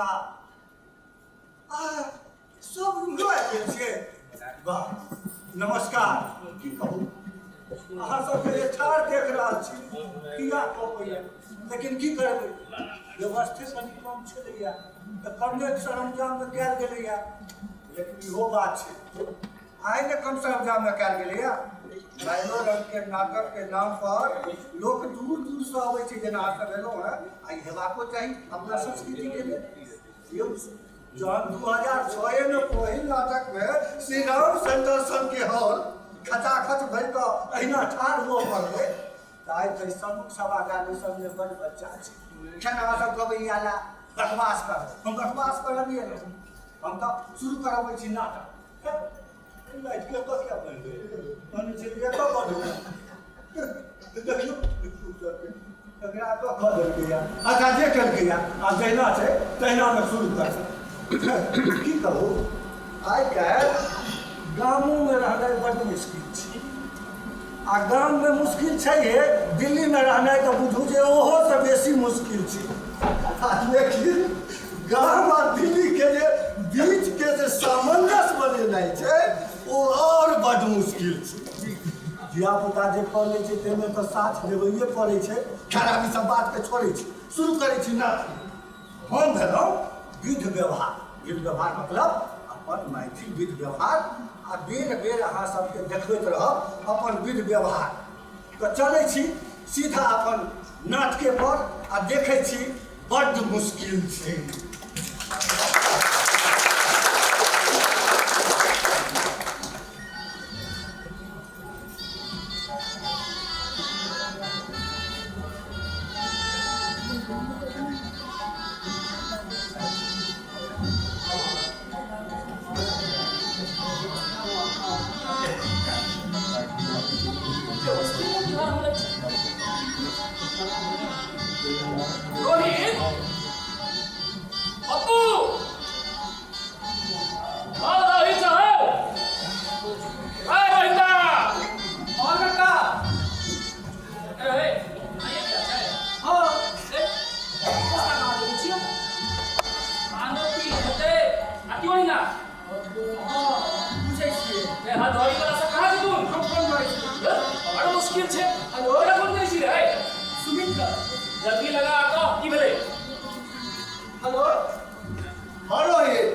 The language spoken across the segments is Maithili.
काका आ सब इम्हरो आबि गेल छियै। वाह, नमस्कार। की कहू, अहाँ सबके जे ठाढ़ देख रहल छी किया कपैया, लेकिन की करबै, व्यवस्थे कनि कम छलैया तऽ कमे सरंजाममे कयल गेलैया। लेकिन इहो बात छै, आइ ने कम सरंजाममे कयल गेलैया। लाइनो रंगके नाटकके नाम पर लोक दूर दूरसँ अबै छै, जेना अहाँ सब एलहुँ हेँ। आ ई हेबाको चाही अपना संस्कृतिके लेल। यौ, जहन 2006 मे पहिल नाटक मे श्री राम सेंटर सन के हॉल खचाखच भरि कऽ अहिना ठाढ़ हुअ पड़लै, तऽ आइ तऽ सम्मुख सभागार सबमे बड्ड बच्चा छै। खैर, अहाँ सब कहबै ई आला बकवास कर। हम बकवास करऽ नहि एलहुँ, हम तऽ शुरू करबै छी नाटक। लाइट के कऽ किया बनि गेलै? कहने छै एतऽ बढ़बै। देखियौ एकरा कऽ कऽ देलकैया। अच्छा, जे केलकैया, आब जहिना छै तहिनामे शुरू कर। की कहू, आइ काल्हि गामोमे रहनाइ बड्ड मुश्किल छै। आ गाममे मुश्किल छै हे, दिल्लीमे रहनाइ तऽ बुझू जे ओहोसँ बेसी मुश्किल छै। आ लेकिन गाम आ दिल्लीके जे बीचके जे सामंजस्य बनेनाइ छै, ओ आओर बड्ड मुश्किल छै। धियापुता जे कऽ लै छै ताहिमे तऽ साथ देबैए पड़ै छै। खैर, आब ई सब बातके छोड़ै छी, शुरू करै छी नाच। हम भेलहुँ विध व्यवहार। विध व्यवहार मतलब अपन मैथिल विध व्यवहार। आ बेर बेर अहाँ सबके देखबैत रहब अपन विध व्यवहार। तऽ चलै छी सीधा अपन नाटके पर आ देखै छी बड्ड मुश्किल छै। रोहित, पप्पू, हाँ रोहित साहब, अरे रोहिता और काका। ए आइए क्या छै? हाँ। ए कोना कहाँ देखै छियै? खानो पी हेतै आ क्यों ना? हाँ, पूछै छियै। ए हाथ धोई वाला से कहाँ छै तू? हम फोन करै छी। बड़ मुश्किल छै। हेलो। केकरा फोन करै छी रे? सुमित का। जल्दी लगा कह, की भेलै? हेलो। हाँ रोहित।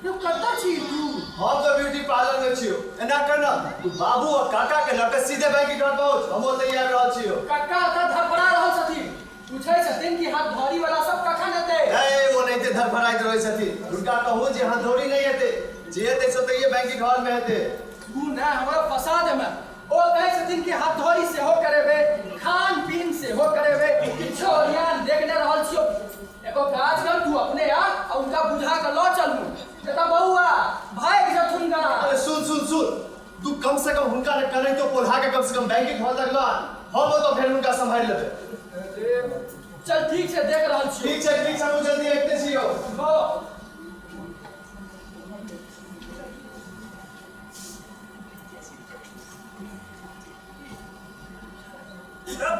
तू कतऽ छी तू? हम तऽ ब्यूटी पार्लर में छियो। एना कर ना, तू बाबू और काका के लऽ के सीधे बैंक घर पहुँच, हम ओतऽ आबि रहल छियो। कक्का तऽ धड़फड़ा रहल छथिन, पूछै छथिन कि हथधरी वाला सब कखन एतै। ए, ओ नहिते धड़फड़ाइत रहै छथिन। हुनका कहू जे हथधरी नहि हेतै, जे हेतै से ओतहिए बैंकेट हॉल में हेतै। तू ने हमरा फंसा देमे। ओ कहै छथिन कि हथधरी सेहो करेबै, खान पीन सेहो करेबै, किछो ओरियान देख नहि रहल छियौ। एगो काज कर, तू अपने आ आ उनका बुझा के लऽ चलू, नहीं तऽ बौआ भागि जथुन गा। अरे सुन सुन सुन, तू कम से कम हुनका ने कनैतो पोल्हा के कम से कम बैंकेट हॉल तक लऽ आन, हम ओतऽ फेर हुनका सम्हारि लेबै। चल ठीक छै, देख रहल छियौ। ठीक छै ठीक छै, हमहूँ जल्दी अबिते छियौ। हँ।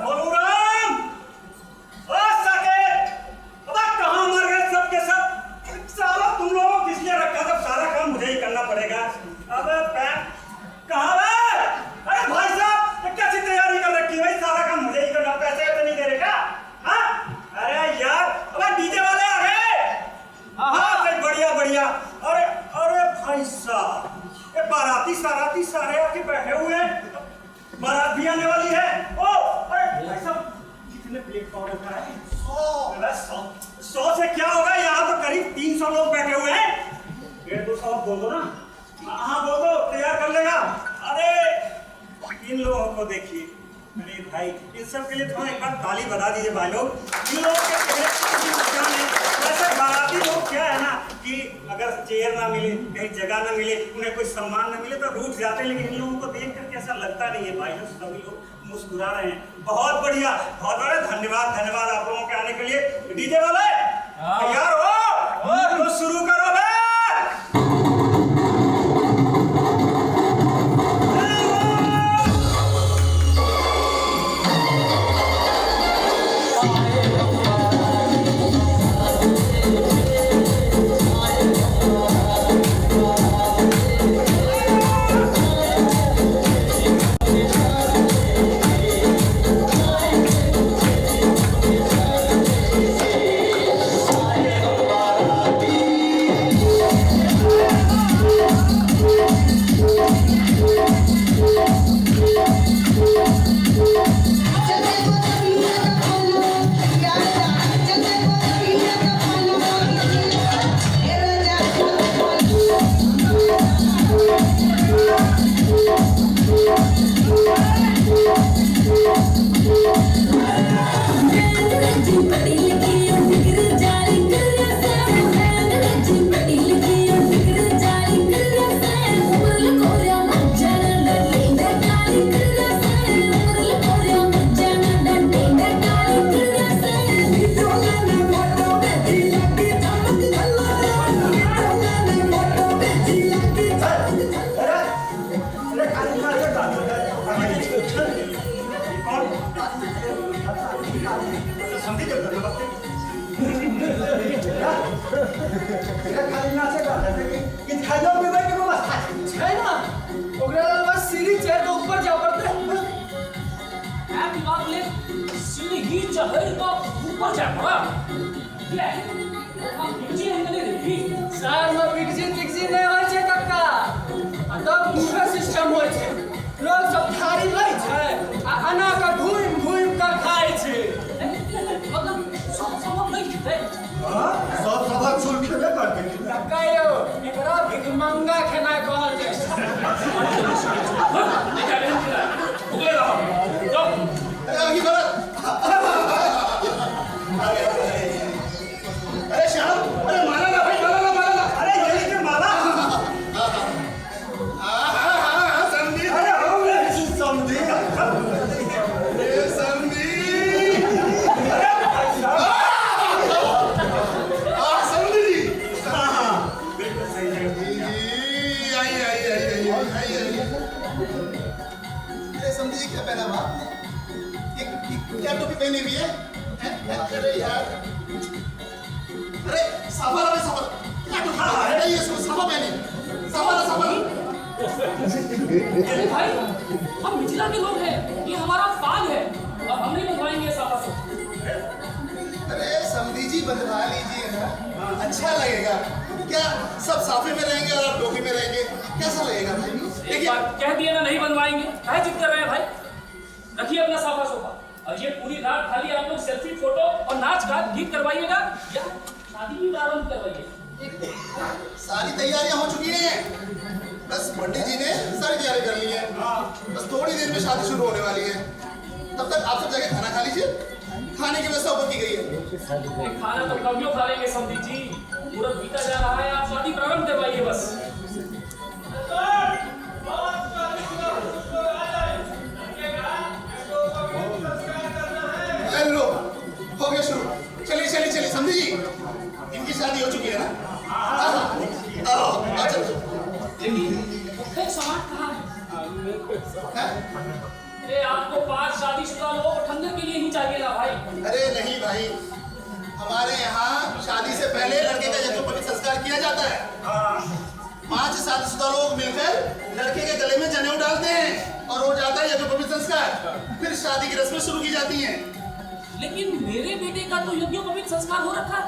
भोलूराम, ओ साकेत, अबे कहाँ मर गए सब के सब? साला तुम लोगों को किस लिए रखा? सब सारा काम मुझे ही करना पड़ेगा। अबे पैन कहाँ है? अरे भाई साहब, ये कैसी तैयारी कर रखी है भाई? सारा काम मुझे ही करना, पैसे तो नहीं दे रहे क्या? हाँ? अरे यार, अबे डीजे वाले आ गए। हाँ भाई, बढ़िया बढ़िया। अरे अरे भाई साहब, ये बाराती साराती सारे आके बैठे हुए हैं, बारात भी आने वाली है। ओ अरे भाई साहब, कितने प्लेट का ऑर्डर करा है? 100। 100 से क्या होगा, यहाँ तो करीब 300 लोग बैठे हुए हैं। 150-200 बोल दो ना। हाँ बोल दो, तैयार कर लेगा। अरे इन लोगों को देखिए, अरे भाई इन सब के लिए थोड़ा एक बार ताली बजा दीजिए भाई लोग। इन लोगों के चेहरे पर भी मुस्कान है। वैसे बाराती लोग क्या है ना कि अगर चेयर ना मिले, कहीं जगह ना मिले, उन्हें कोई सम्मान ना मिले तो रूठ जाते हैं, लेकिन इन लोगों को देख करके ऐसा लगता नहीं है। भाई लोग सभी लोग मुस्कुरा रहे हैं। बहुत बढ़िया, बहुत बढ़िया, धन्यवाद धन्यवाद आप लोगों के आने के लिए। डीजे वाले तैयार हो तो शुरू करो बे। विवाह लेल सीढ़ी चढ़ि कऽ ऊपर जाय पड़ा किया हम बिजी एहन नहि रही। शहरमे बिगजी तिगजी नहि होइ छै कक्का, आ तब बूफे सिस्टम होइ छै। लोग सब थारी लै छै आ अना कऽ घूमि घूमि कऽ खाइ छै। मतलब सब सम्भव नहि खेतै। हाँ, सब सबक चूल खेबे करतै। कक्का यौ, एकरा भिखमंगा खेनाइ कहल जाइ छै। नहीं खाए, नहीं खाए, भूखले रहो जाओ। अरे आगे बढ़ो। अरे अरे श्याम, अरे माला ना भाई, माला ना, माला ना। अरे यही के माला। हाँ हाँ हाँ हाँ संदीप। अरे हम समझी, अरे संदीप। अरे भाई साहब। हाँ समझी जी। हाँ हाँ, बिल्कुल सही जगह जी जी, आइए आइए आइए आइए आइए। अरे समझी जी, क्या पहना हुआ आपने? ये क्या टोपी पहनी हुई है? हैं? अरे यार, अरे साफा ला भाई, साफा। क्या टोपी पहनी है? ये साफा पहनी, साफा ला, साफा ला। अरे भाई, हम मिथिला के लोग हैं, ये हमारा पाग है और हम नहीं बंधवाएंगे साफा से। अरे समधी जी, बंधवा लीजिए ना, अच्छा लगेगा। क्या सब साफे में रहेंगे और आप टोपी में रहेंगे, कैसा लगेगा भाई? एक देखिए बार कह दिए ना नहीं बनवाएंगे, काहे जिद कर रहे हैं भाई? रखिए अपना साफा सोफा और ये पूरी रात खाली आप लोग सेल्फी फोटो और नाच गा गीत करवाइएगा या शादी भी प्रारंभ करवाइए। सारी तैयारियां हो चुकी हैं, बस पंडित जी ने सारी तैयारी कर ली है। बस थोड़ी देर में शादी शुरू होने वाली है। तब तक आप सब जाके खाना खा लीजिए, खाने की व्यवस्था ऊपर की गई है। ये खाना तो कभियो खा लेंगे समधी जी, मुहूर्त बीता जा रहा है, आप शादी प्रारंभ करवाइए बस। लो हो गया शुरू। चलिए चलिए चलिए समधी जी, इनकी शादी हो चुकी है ना? हाँ हाँ, आओ आओ चलो। लेकिन मुख्य सामान कहाँ है? हैं? अरे आपको 5 शादीशुदा लोग ठंडक के लिए ही चाहिए ना भाई। अरे नहीं भाई, हमारे यहाँ शादी से पहले लड़के का यज्ञोपवीत संस्कार किया जाता है। 5 शादीशुदा लोग मिलकर लड़के के गले में जनेऊ डालते हैं और हो जाता है यज्ञोपवीत संस्कार। फिर शादी की रस्में शुरू की जाती हैं। लेकिन मेरे बेटे का तो यज्ञोपवीत संस्कार हो रखा है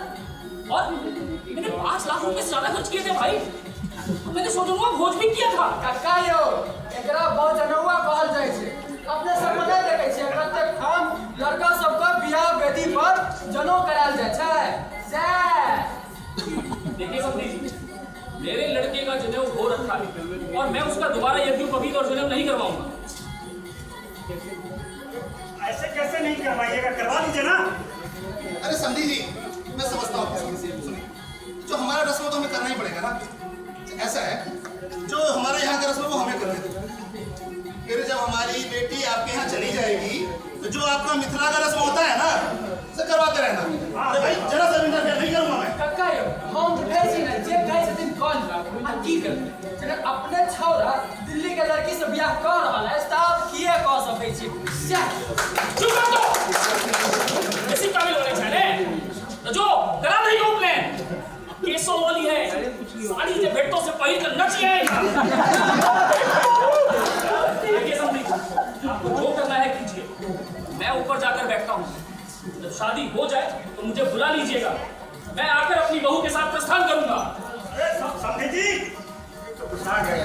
और मैंने 5 लाख रुपए से ज्यादा खर्च किए थे भाई। मैंने सोचूंगा भोज भी किया था। कक्का यौ, एकरा बौजनौआ कहल जाइ छै। अपने सब नहि देखै छियै कतेक ठाम लड़का सबके बियाह वेदी पर जनौ करायल जाइ छै। सएह देखिए समधी जी, मेरे लड़के का जनेऊ हो रखा है और मैं उसका दोबारा यज्ञोपवीत और जनेऊ नहीं करवाऊंगा। ऐसे कैसे नहीं करवाइएगा, करवा लीजिए ना। अरे समधी जी, मैं समझता हूँ, सुनिए, जो हमारा रस्म है तो हमें करना ही पड़ेगा ना। ऐसा है, जो हमारे यहाँ का रस्म है वो हमें करने दो। फिर जब हमारी बेटी आपके यहाँ चली जाएगी तो जो आपका मिथिला का रस्म होता है ना, उसे करवाते रहना। अरे भाई जरा सा भी इंटरफेयर नहीं करूंगा मैं। कक्का यौ, हम बुझै छी ने जे कहै छथिन कऽ लिअ आ की करबै। जखन अपने छौड़ा दिल्ली के लड़की से बियाह कऽ रहल अछि तऽ आब किए कऽ सकै छी? सएह। चुप कर दो, इसी काबिल होने चाहिए तो जो करा नहीं हो प्लान केसो वाली है साड़ी से भेटो से पहिर कर नच आएगा। देखिए समधी, आपको जो करना है कीजिए, मैं ऊपर जाकर बैठता हूँ। जब शादी हो जाए तो मुझे बुला लीजिएगा, मैं आकर अपनी बहू के साथ प्रस्थान करूंगा। अरे समधी जी, ये तो गुस्सा गए।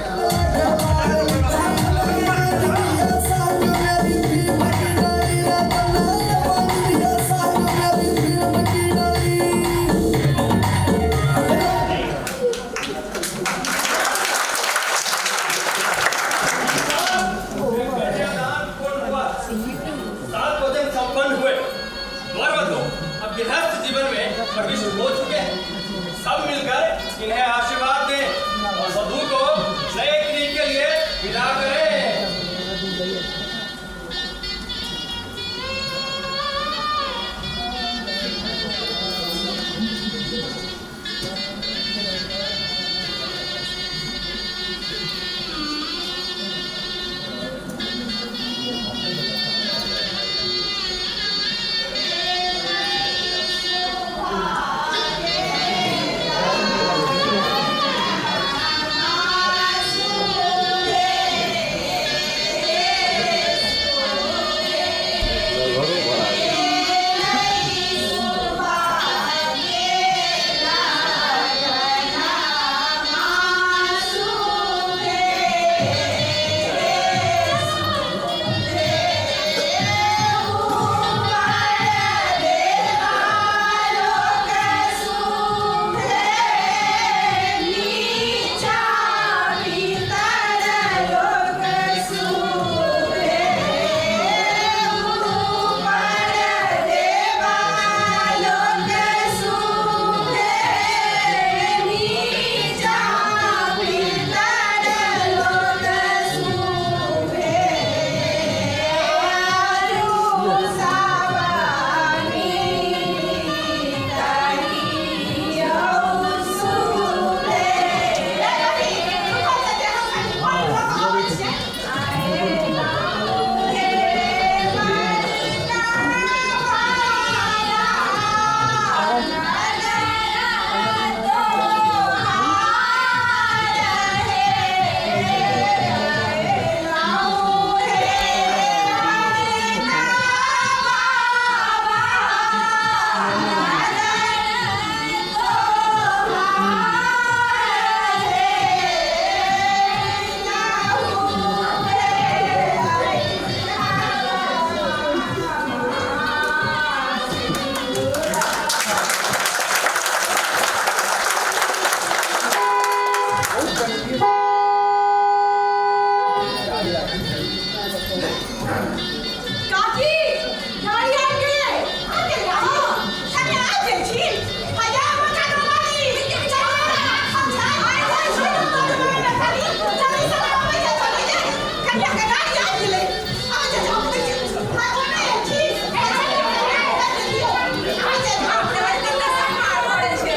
सात भोजन संपन्न हुए। वर वधू अब गृहस्थ जीवन में प्रविष्ट हो चुके हैं। सब मिलकर इन्हें आशीर्वाद दें और वधू को नए गृह के लिए विदा करें। आ काकी गाड़ी आ गेलै आ गेलै हां कने आ गेल छी भैया मकान वाली हम जाय आइ जाय छी खाली जल्दी से आबै जा चलै जा कनिया के गाड़ी आ गेलै आ जा जा हम देखि हां ओने छी आ जा अपने कितना सम्मान पड़े छै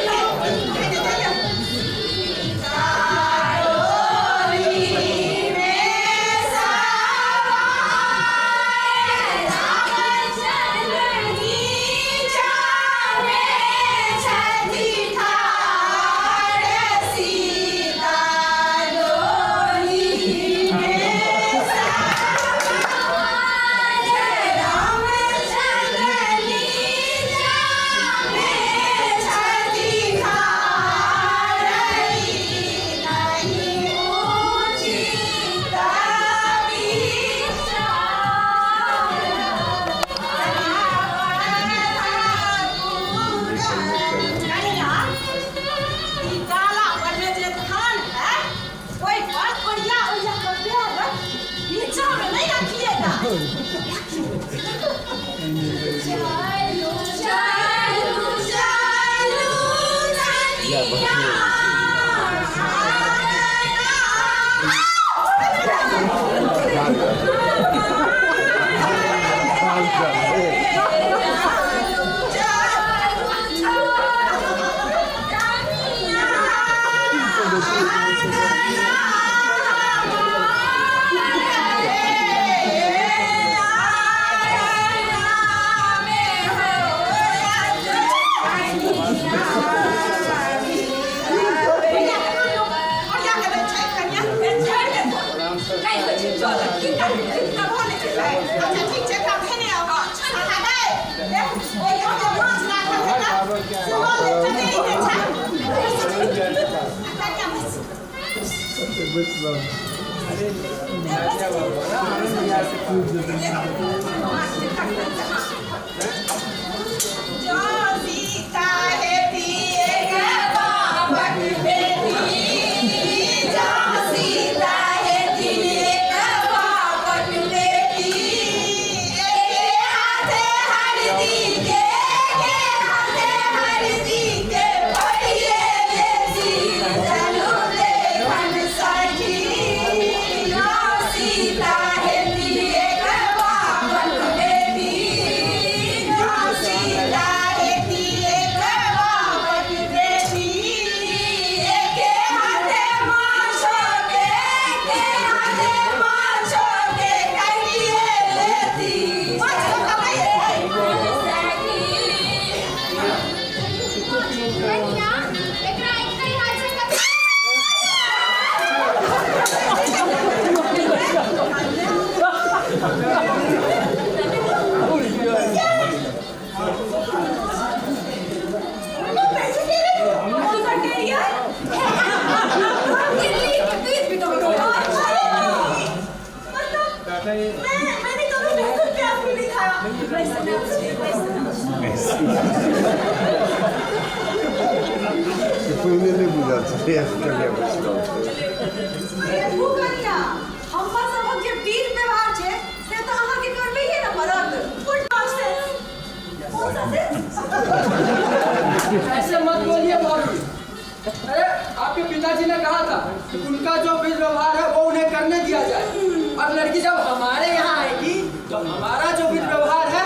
ऐसे मत बोलिए भाभी। अरे आपके पिताजी ने कहा था कि उनका जो विध व्यवहार है वो उन्हें करने दिया जाए। अब लड़की जब हमारे यहाँ आएगी तो हमारा जो विध व्यवहार है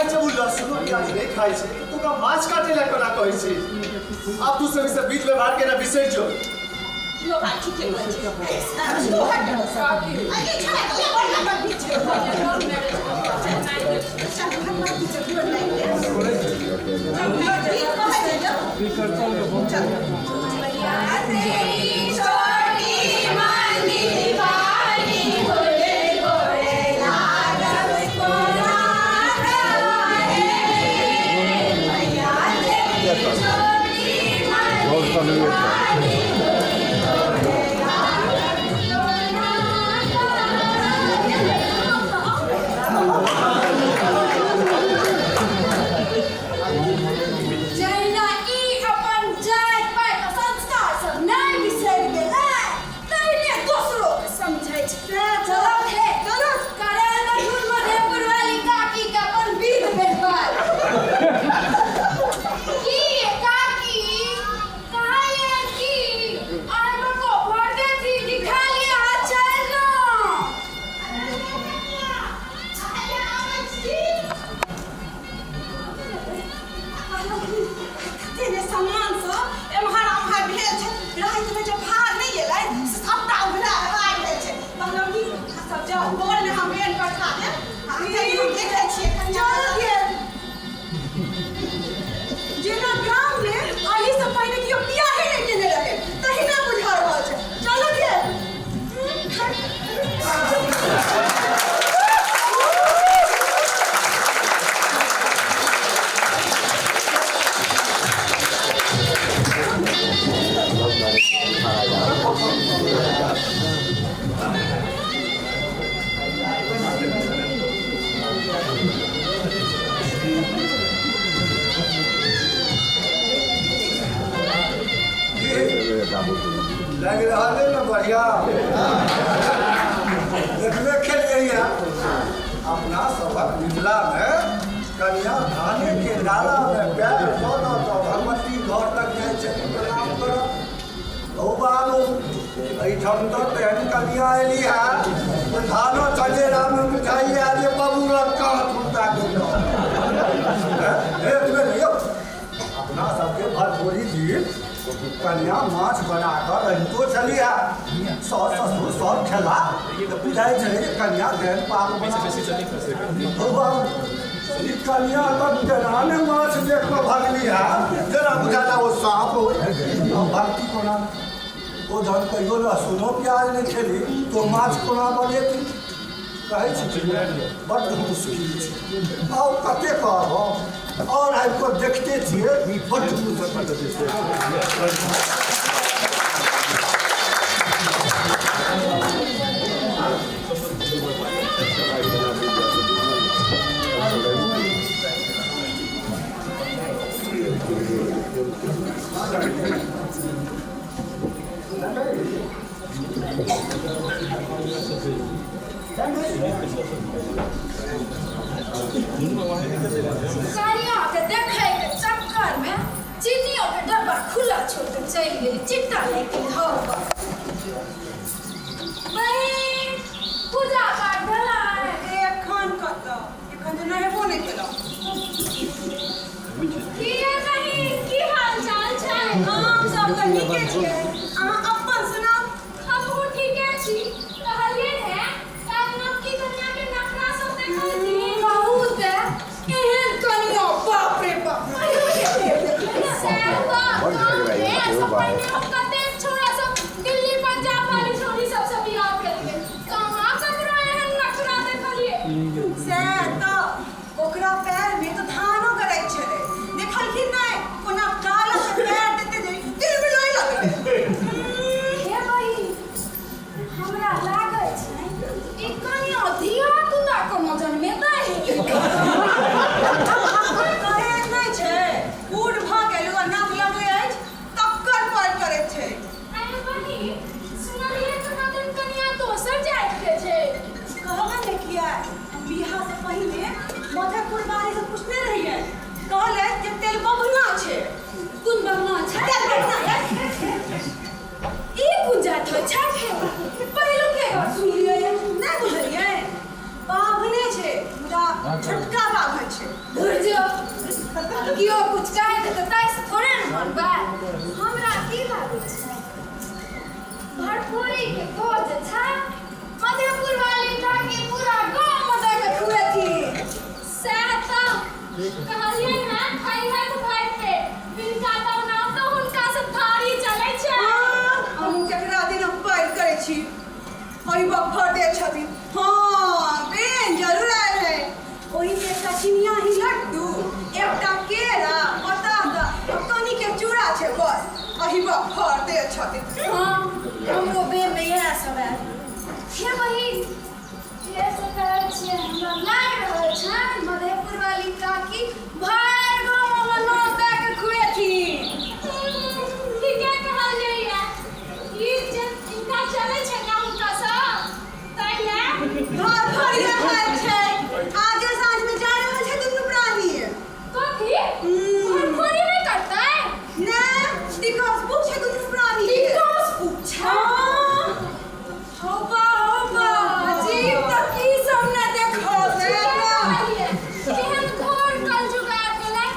भाई जब उ लहसुनो प्याज नहीं खाइ छै तऽ तू ओकरा माछ काटे लए कोना कहै छी? आब तू सब ई सब विध व्यवहार केना बिसरि जो। यो बात ठीके कहै छै। तू हट अरे छड़ा के बढ़िया बड़ बीच छै। चल भगवती के गोर लागि ले। गीत कहै छै जो। चल। तेरी छोटी मंदिर वाली गोरे गोरे लागल कोना रे मैया तेरी छोटी मंदिर वाली गोरे लागल कोना जहिना ई अपन जाति पाति आ संस्कार सब नहि बिसरि गेलै तहिने दोसरो के समझै छै। चलब हे चलब करै मधुर मधेपुर वाली काकी के अपन विध व्यवहार। की काकी कहलियै की आइ को भर देती कि खाली हाथ चलि जाउ। कते ने सामान सब एम्हर आम्हर भेल छै। रातिमे जे भार नहि एलै से सबटा उघरा रहा गेल छै। कहलहुँ कि अहाँ सब जाउ बॉलमे हम बेन पठा देब आ कनि हम देखै छियै कनिया। चलू गे। जेना गाममे एहिसँ पहिने केओ बियाहे नहि केने रहै तहिना बुझा रहल छै। चलू गे। लागि रहल है ने बढ़िया देखबे खेलियै। अपना सबक मिथिला में कन्या धाने के डाला में पैर दऽ दऽ कऽ भगवती घर तक जाइ छै प्रणाम करऽ। हौ बाबू एहिठाम तऽ तेहन कन्या एली है जे धानो चजेरा में बुझाइया जे बबूरक कहाँ थुरता गेल। यौ अपना सबके भरफोरी दिन कन्या माछ बना कऽ रहितो छलियै, सास ससुर सब खेला तऽ बुझाइ छलै जे कन्या केहन पाक बना। हौ बाबू ई कन्या तऽ जेना ने माछ देख कऽ भगली है जेना बुझाला ओ साँप होइ। भक्ति कोना ओ जहन कहियो लहसुनो प्याज नहि खेली तो माछ कोना बनेती? कहै छी बड्ड मुश्किल छै। आउ कते कहब हम और आबि कऽ देखते छियै बड्ड मुश्किल छै। कनिया के देखै के चक्कर में चीनियो के डब्बा खुला छोड़ के चलि गेली। चिट्टा लागि गेल हौ। बहिन पूजा पाठ भेलै? एखन कतऽ, एखन तऽ नहेबो नहि केलहुँ। की यै बहिन की हाल चाल छै? हम सब तऽ नीके छियै, अहाँ अपन सुनाउ। हमहूँ ठीके छी। कहलियै ने काल्हि नवकी कनिया के नखरा सब देखलथिन बहुत। एहन कनिया बाप रे बाप। सएह तऽ गाममे एहिसँ पहिने हम कतेक छौड़ा सब दिल्ली पंजाब वाली छौड़ी सबसँ बियाह केलकै, कहाँ ककरो एहन नखरा देखलियै। सएह तऽ ओकरा पैरमे तऽ धानो गड़ै छलै। देखलखिन नहि कोना काला से पैर देते जे तिलमिलाय लगलै। हे बहिन हमरा लागै छै ई कनिया धिया पुता कोनो जन्मेतै। कहै नहि छै बूढ़ भऽ गेल आ नाक लगले अछि तक्कर पर करैत छै। अरे बहिन सुनलियै कहाँ दिन कनिया दोसर जाति के छै। कहबे ने किया, हम बियाहसँ पहिने मधेपुर वाली से पूछने रहियै, कहले जे तेल बभना छै। कोन बभना छै? तेल बभना। ई कोन जाति होइ छै? पहिलुके बार सुनलियै। नहि बुझलियै? बाभने छै मुदा छोटका बाभन छै। कियो कुछ कहि देतै ताहिसँ थोड़े ने मानबै। हमरा की लागै छै भरपूरी के भोज छै मधेपुर वाली काकी पूरा गाँव में दऽ के खुएथिन। सएह तऽ कहलियै हँ खइहत भरि पेट जिनका तऽ नाम तऽ हुनका से थारी चलै छै। हमहूँ केकरा दिन पैर करै छी हरि बफर दे छथिन। हाँ बेन जरूर आयल है। ओहिमे एकटा चिनियाही लड्डू एकटा केरा बतासा आ कनी के चूड़ा छै बस। अही बफर दे छथिन। हाँ हमरो बेन में इएह सब आयल। हे बहिन के से कहै छियै हमरा लागि रहल छै मधेपुर वाली काकी भरि गाँव में नोत दऽ के खुएथिन। ठीके कहलियै ई जे इनका चलै छै ना हुनका सब ताहि लए घर भरिया खाइ छै। आजे साँझ में जा रहल छै दुनू प्राणी। कथी भरफोरी नहि करतै? ने टिकस बुक छै दुनू प्राणी के। टिकस बुक छै? हौबा हौबा अजीब तऽ की सब ने देखल। केहन घोर कलयुग आबि गेलै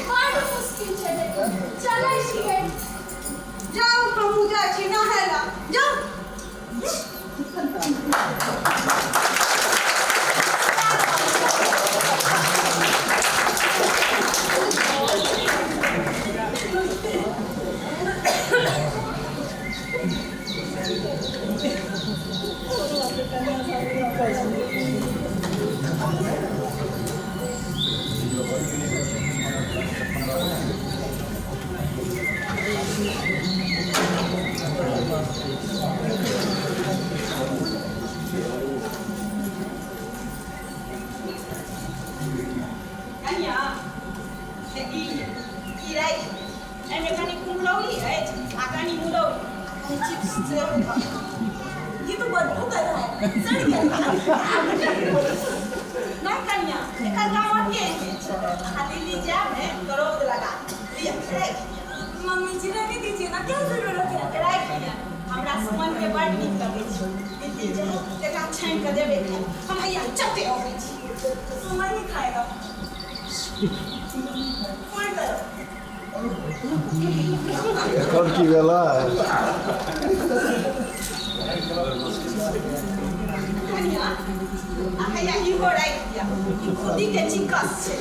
बड़ मुश्किल छै। देखो चलै छियै। जाउ हमहूँ जाइ छी नहाय ला जाउ। कनिया ई ई राखि एहिमे कनि कुम्हरौरी अछि आ कनि मुरौरी कनि चिप्स सेहो धऽ। ये तो बदबू कर रहा है सड़ गया। नहि कनिया एकर गामके एहन छै। अहाँ दिल्ली जायब ने तऽ रौद लगा लिअ राखि। मम्मी जी रहने दीजिए ना क्या जरूरत है। राखि लिअ हमरा सुमनके बड़ नीक लगै छै। दिल्ली जायब तऽ एकरा छानि कऽ देबै खाय। हम हैया चटे अबै छी। सुमन ही खाएगा। फोन करो। एखन की भेलै? कनिया आ हैया इहो राखि दिअ ई खुदी के चिकस छै।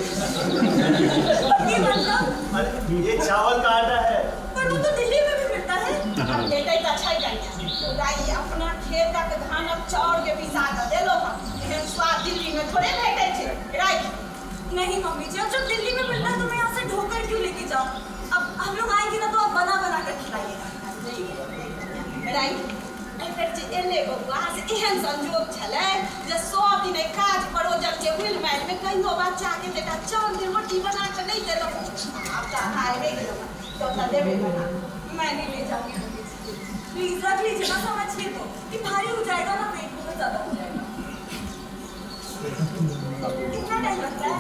ये मतलब? अरे ये चावल का आटा है। पर वो तो दिल्ली में भी मिलता है। आब भेटै तऽ छै कनिया मुदा ई अपना खेतक धानक चाउर के पिसा कऽ देलहुँ हँ एहन स्वाद दिल्ली में थोड़े भेटै छै। राखि। नहीं मम्मी जी अब जब दिल्ली में मिलता है तो मैं यहाँ से ढोकर क्यों लेके जाऊँ। अब हम लोग आएंगे ना तो आप बना बना कर खिलाइएगा। राखि। एहि बेर जे एलै बौआ से एहन संजोग छलै जे सब दिन एहि काज परोजन के हुल मालिमे कहियो बच्चाके बेटा चाउर के रोटी बना कऽ नहि देलहुँ। आब तऽ अहाँ आबि गेलहुँ तऽ ओतऽ देबै बना। मैं नहीं ले जाऊंगी मम्मी जी प्लीज रख लीजिए ना समझिए तो कि भारी हो जाएगा ना पेट बहुत ज्यादा हो जाएगा। कितना टाइम लगता है?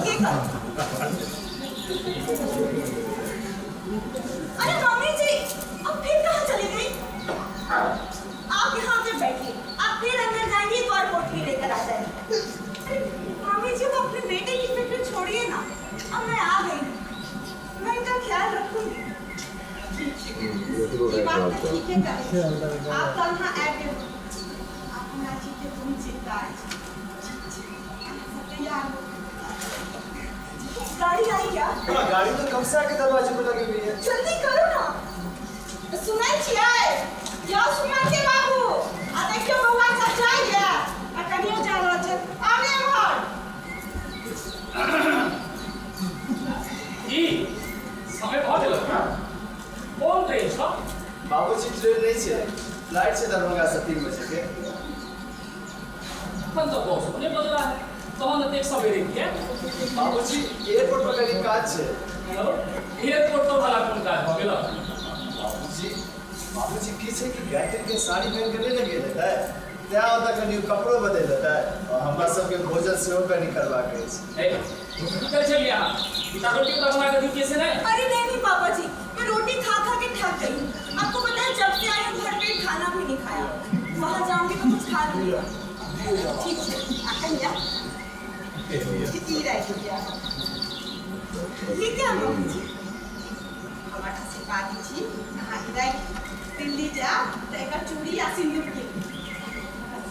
ये करो। अरे मम्मी जी अब फिर कहाँ चली गई? आप यहाँ पे बैठिए आप फिर अंदर जाएंगी एक और पोटली लेकर आ जाएंगी। अरे मम्मी जी वो अपने बेटे की फिक्र छोड़िए ना अब मैं आ गई मैं इनका ख्याल रखूंगी। ई बात तऽ ठीके कहै छी। आब तऽ अहाँ आबि गेलहुँ आब हमरा चीजके कोन चिन्ता अछि। ठीक छै अहाँ सब तैयार हो। गाड़ी आई क्या? हाँ, गाड़ी तो कब से आके दरवाजे पे लगी हुई है। जल्दी करो ना। सुनै छियै यौ सुमन के बाबू आ देखियौ बौआ सब जाइए आ कनियो जा रहल छै आब एम्हर। जी समय भऽ गेल। कोन ट्रेन छौ? बाबूजी ट्रेन नहीं छै फ्लाइट छै दरभंगा से 3 बजे के। अखन तऽ बस नहि बजला है तहन एतेक सवेरे किया? बाबूजी एयरपोर्ट पर कनी काज छै। हेलो एयरपोर्ट पर भला कोन काज भऽ गेल? बाबूजी बाबूजी की छै कि गायत्री के साड़ी पहिन के नहि ने गेल हेतै तैं ओतऽ कनी कपड़ो बदलि लेतै और हमरा सबके भोजन सेहो कनी करबाक अछि। ए की करै छलियै अहाँ? पिता रोटी उटा बना कऽ दितियै से नहि? अरे नहीं नहीं पापा जी मैं रोटी खा खा के थक गई हूँ। आपको पता है जब से आई हूँ घर पे खाना भी नहीं खाया। वहाँ जाऊंगी तो कुछ खा लूंगी। ठीक छै आ कनिया ये क्या बाबूजी हमर आशीर्वाद छी अहाँ ई राखि दिल्ली जायब तऽ एकर चूड़ी आ सिन्दूर कीन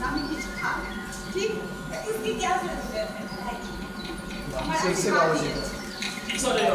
हम किछु खा ठीक इसकी क्या जरूरत है हमारा आशीर्वाद चलो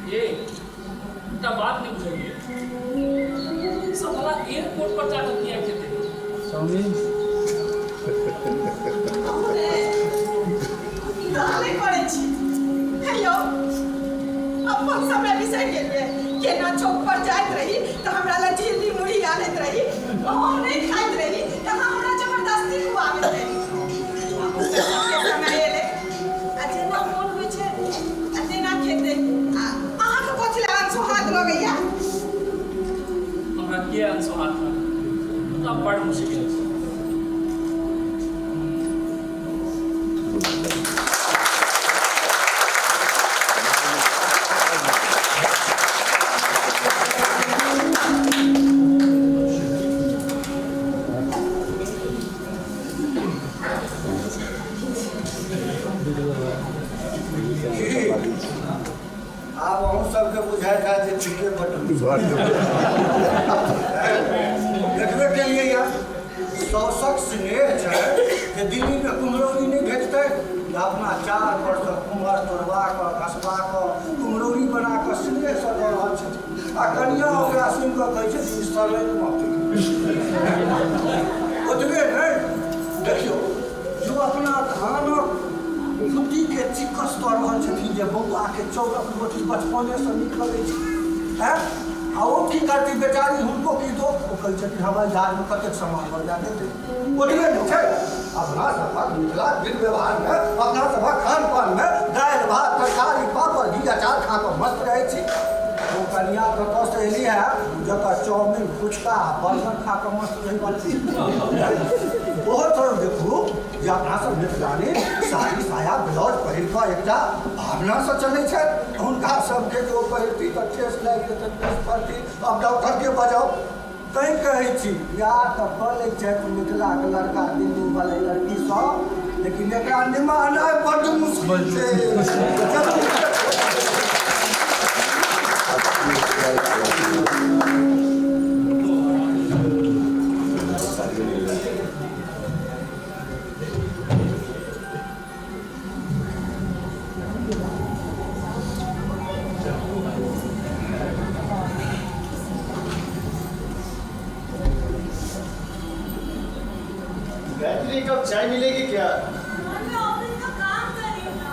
ये इतना बात नहीं बुझाइए सब भला एयरपोर्ट पर जाकर किया खेते नहि करै छी हेलो अपन समय बिसरि गेलियै केना चौक पर जाइत रही तऽ हमरा लग झिल्ली मुढ़ी आनैत रही हम नहि खाइत रही तऽ अहाँ हमरा जबरदस्ती खुआबैत रही समय एलै आ जेना मोन होइ छै आ तेना खेतै आ अहाँके कथी लए अनसोहात लगैया हमरा किया अनसोहात मतलब बड़ मुश्किल है। आब अहूँ सबके बुझाइत हैत जे ठीके बड देखबे केलियै यार सौसक स्नेह छै जे दिल्लीमे कुम्हरौरी नहि भेटतै तऽ अपना चार परसँ कुम्हर तोड़बा कऽ घसबा कऽ कुम्हरौरी बना कऽ स्नेहसँ दऽ रहल छथिन आ कनिया ओकरा सुनि कऽ कहै छथिन ई सड़ैत माटी। ओतबे नहि देखियौ जो अपना धानक कुट्टीके चिक्कस दऽ रहल छथिन जे बौआके चाउरक रोटी बचपनेसँ नीक लगै छै हैं आ ओ की करती बेचारी हुनको की दो ओ कहै छथिन हवाई जहाजमे कतेक सामान लऽ जा देतै। ओतबे नहि छै अपना सभक मिथिला विध व्यवहारमे अपना सभक खान पानमे दालि भात तरकारी पापड़ घी अचार खा कऽ मस्त रहै छी। ओ कनिया कतऽसँ एली है जतऽ चाउमिन फुचका बर्गर खा कऽ मस्त रहै वाली ओहो थोड़ा देखू जे अपना सब मिथिलानी साड़ी साया ब्लाउज पहिर कऽ एकटा भावनासँ चलै छथि। हुनका सबके जे ओ पहिरती तऽ ठेस लागि जेतै ठेस पड़ती अब डॉक्टरके बजाउ तैँ कहै छी बियाह तऽ कऽ लै छथि मिथिलाके लड़का दिल्ली वाला लड़की सब लेकिन एकरा निमाहनाइ बड्ड मुश्किल छै। गायत्री कब चाय मिलेगी क्या? मैं ऑफिस का काम कर रही हूँ ना।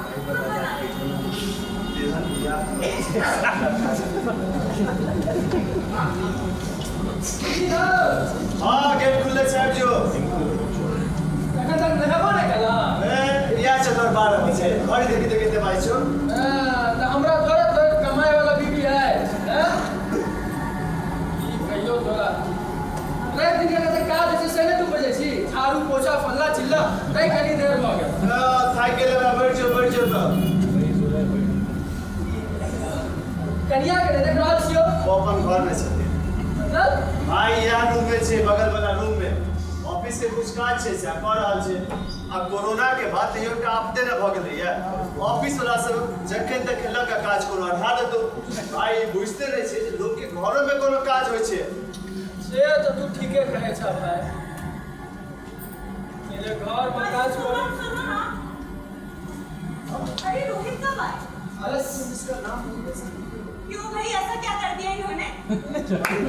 हाँ गेट खुले साहब जो एखन तक नहेबो नहि केलह? या छै तोहर 12 बजे घड़ी देखी देखी ते भाई छौ। तऽ हमरा थोड़े थोड़े कमाए वाला बीबी है हैं? की कहियो तोरा राति दिन के तऽ काज छै से नहि तू बजै छी झाड़ू पोछा फल्ला चिल्ला तै कनी देर भऽ गेल। थाकि गेलै बा बैठ जो तऽ कनिया के देख रहल छियौ ओ अपन घर में छथिन। मतलब भाई यहाँ रूम में छै बगल वाला रूम में ऑफिस के कुछ काज छै से कऽ रहल छै। आ कोरोना के बाद तैयो एकटा आपदे ने भऽ गेलैया ऑफिस वाला सब जखन तक लग के काज करू अढ़ा देतौ। भाई बुझते नहि छै जे लोक के घरो में कोनो काज होइ छै। से तऽ तू ठीके कहै छह भाई मेरे घर में काज करू। सुनो ना अरे रोहित कब आए? अरे इसका नाम क्यों भाई ऐसा क्या कर दिया इन्होंने?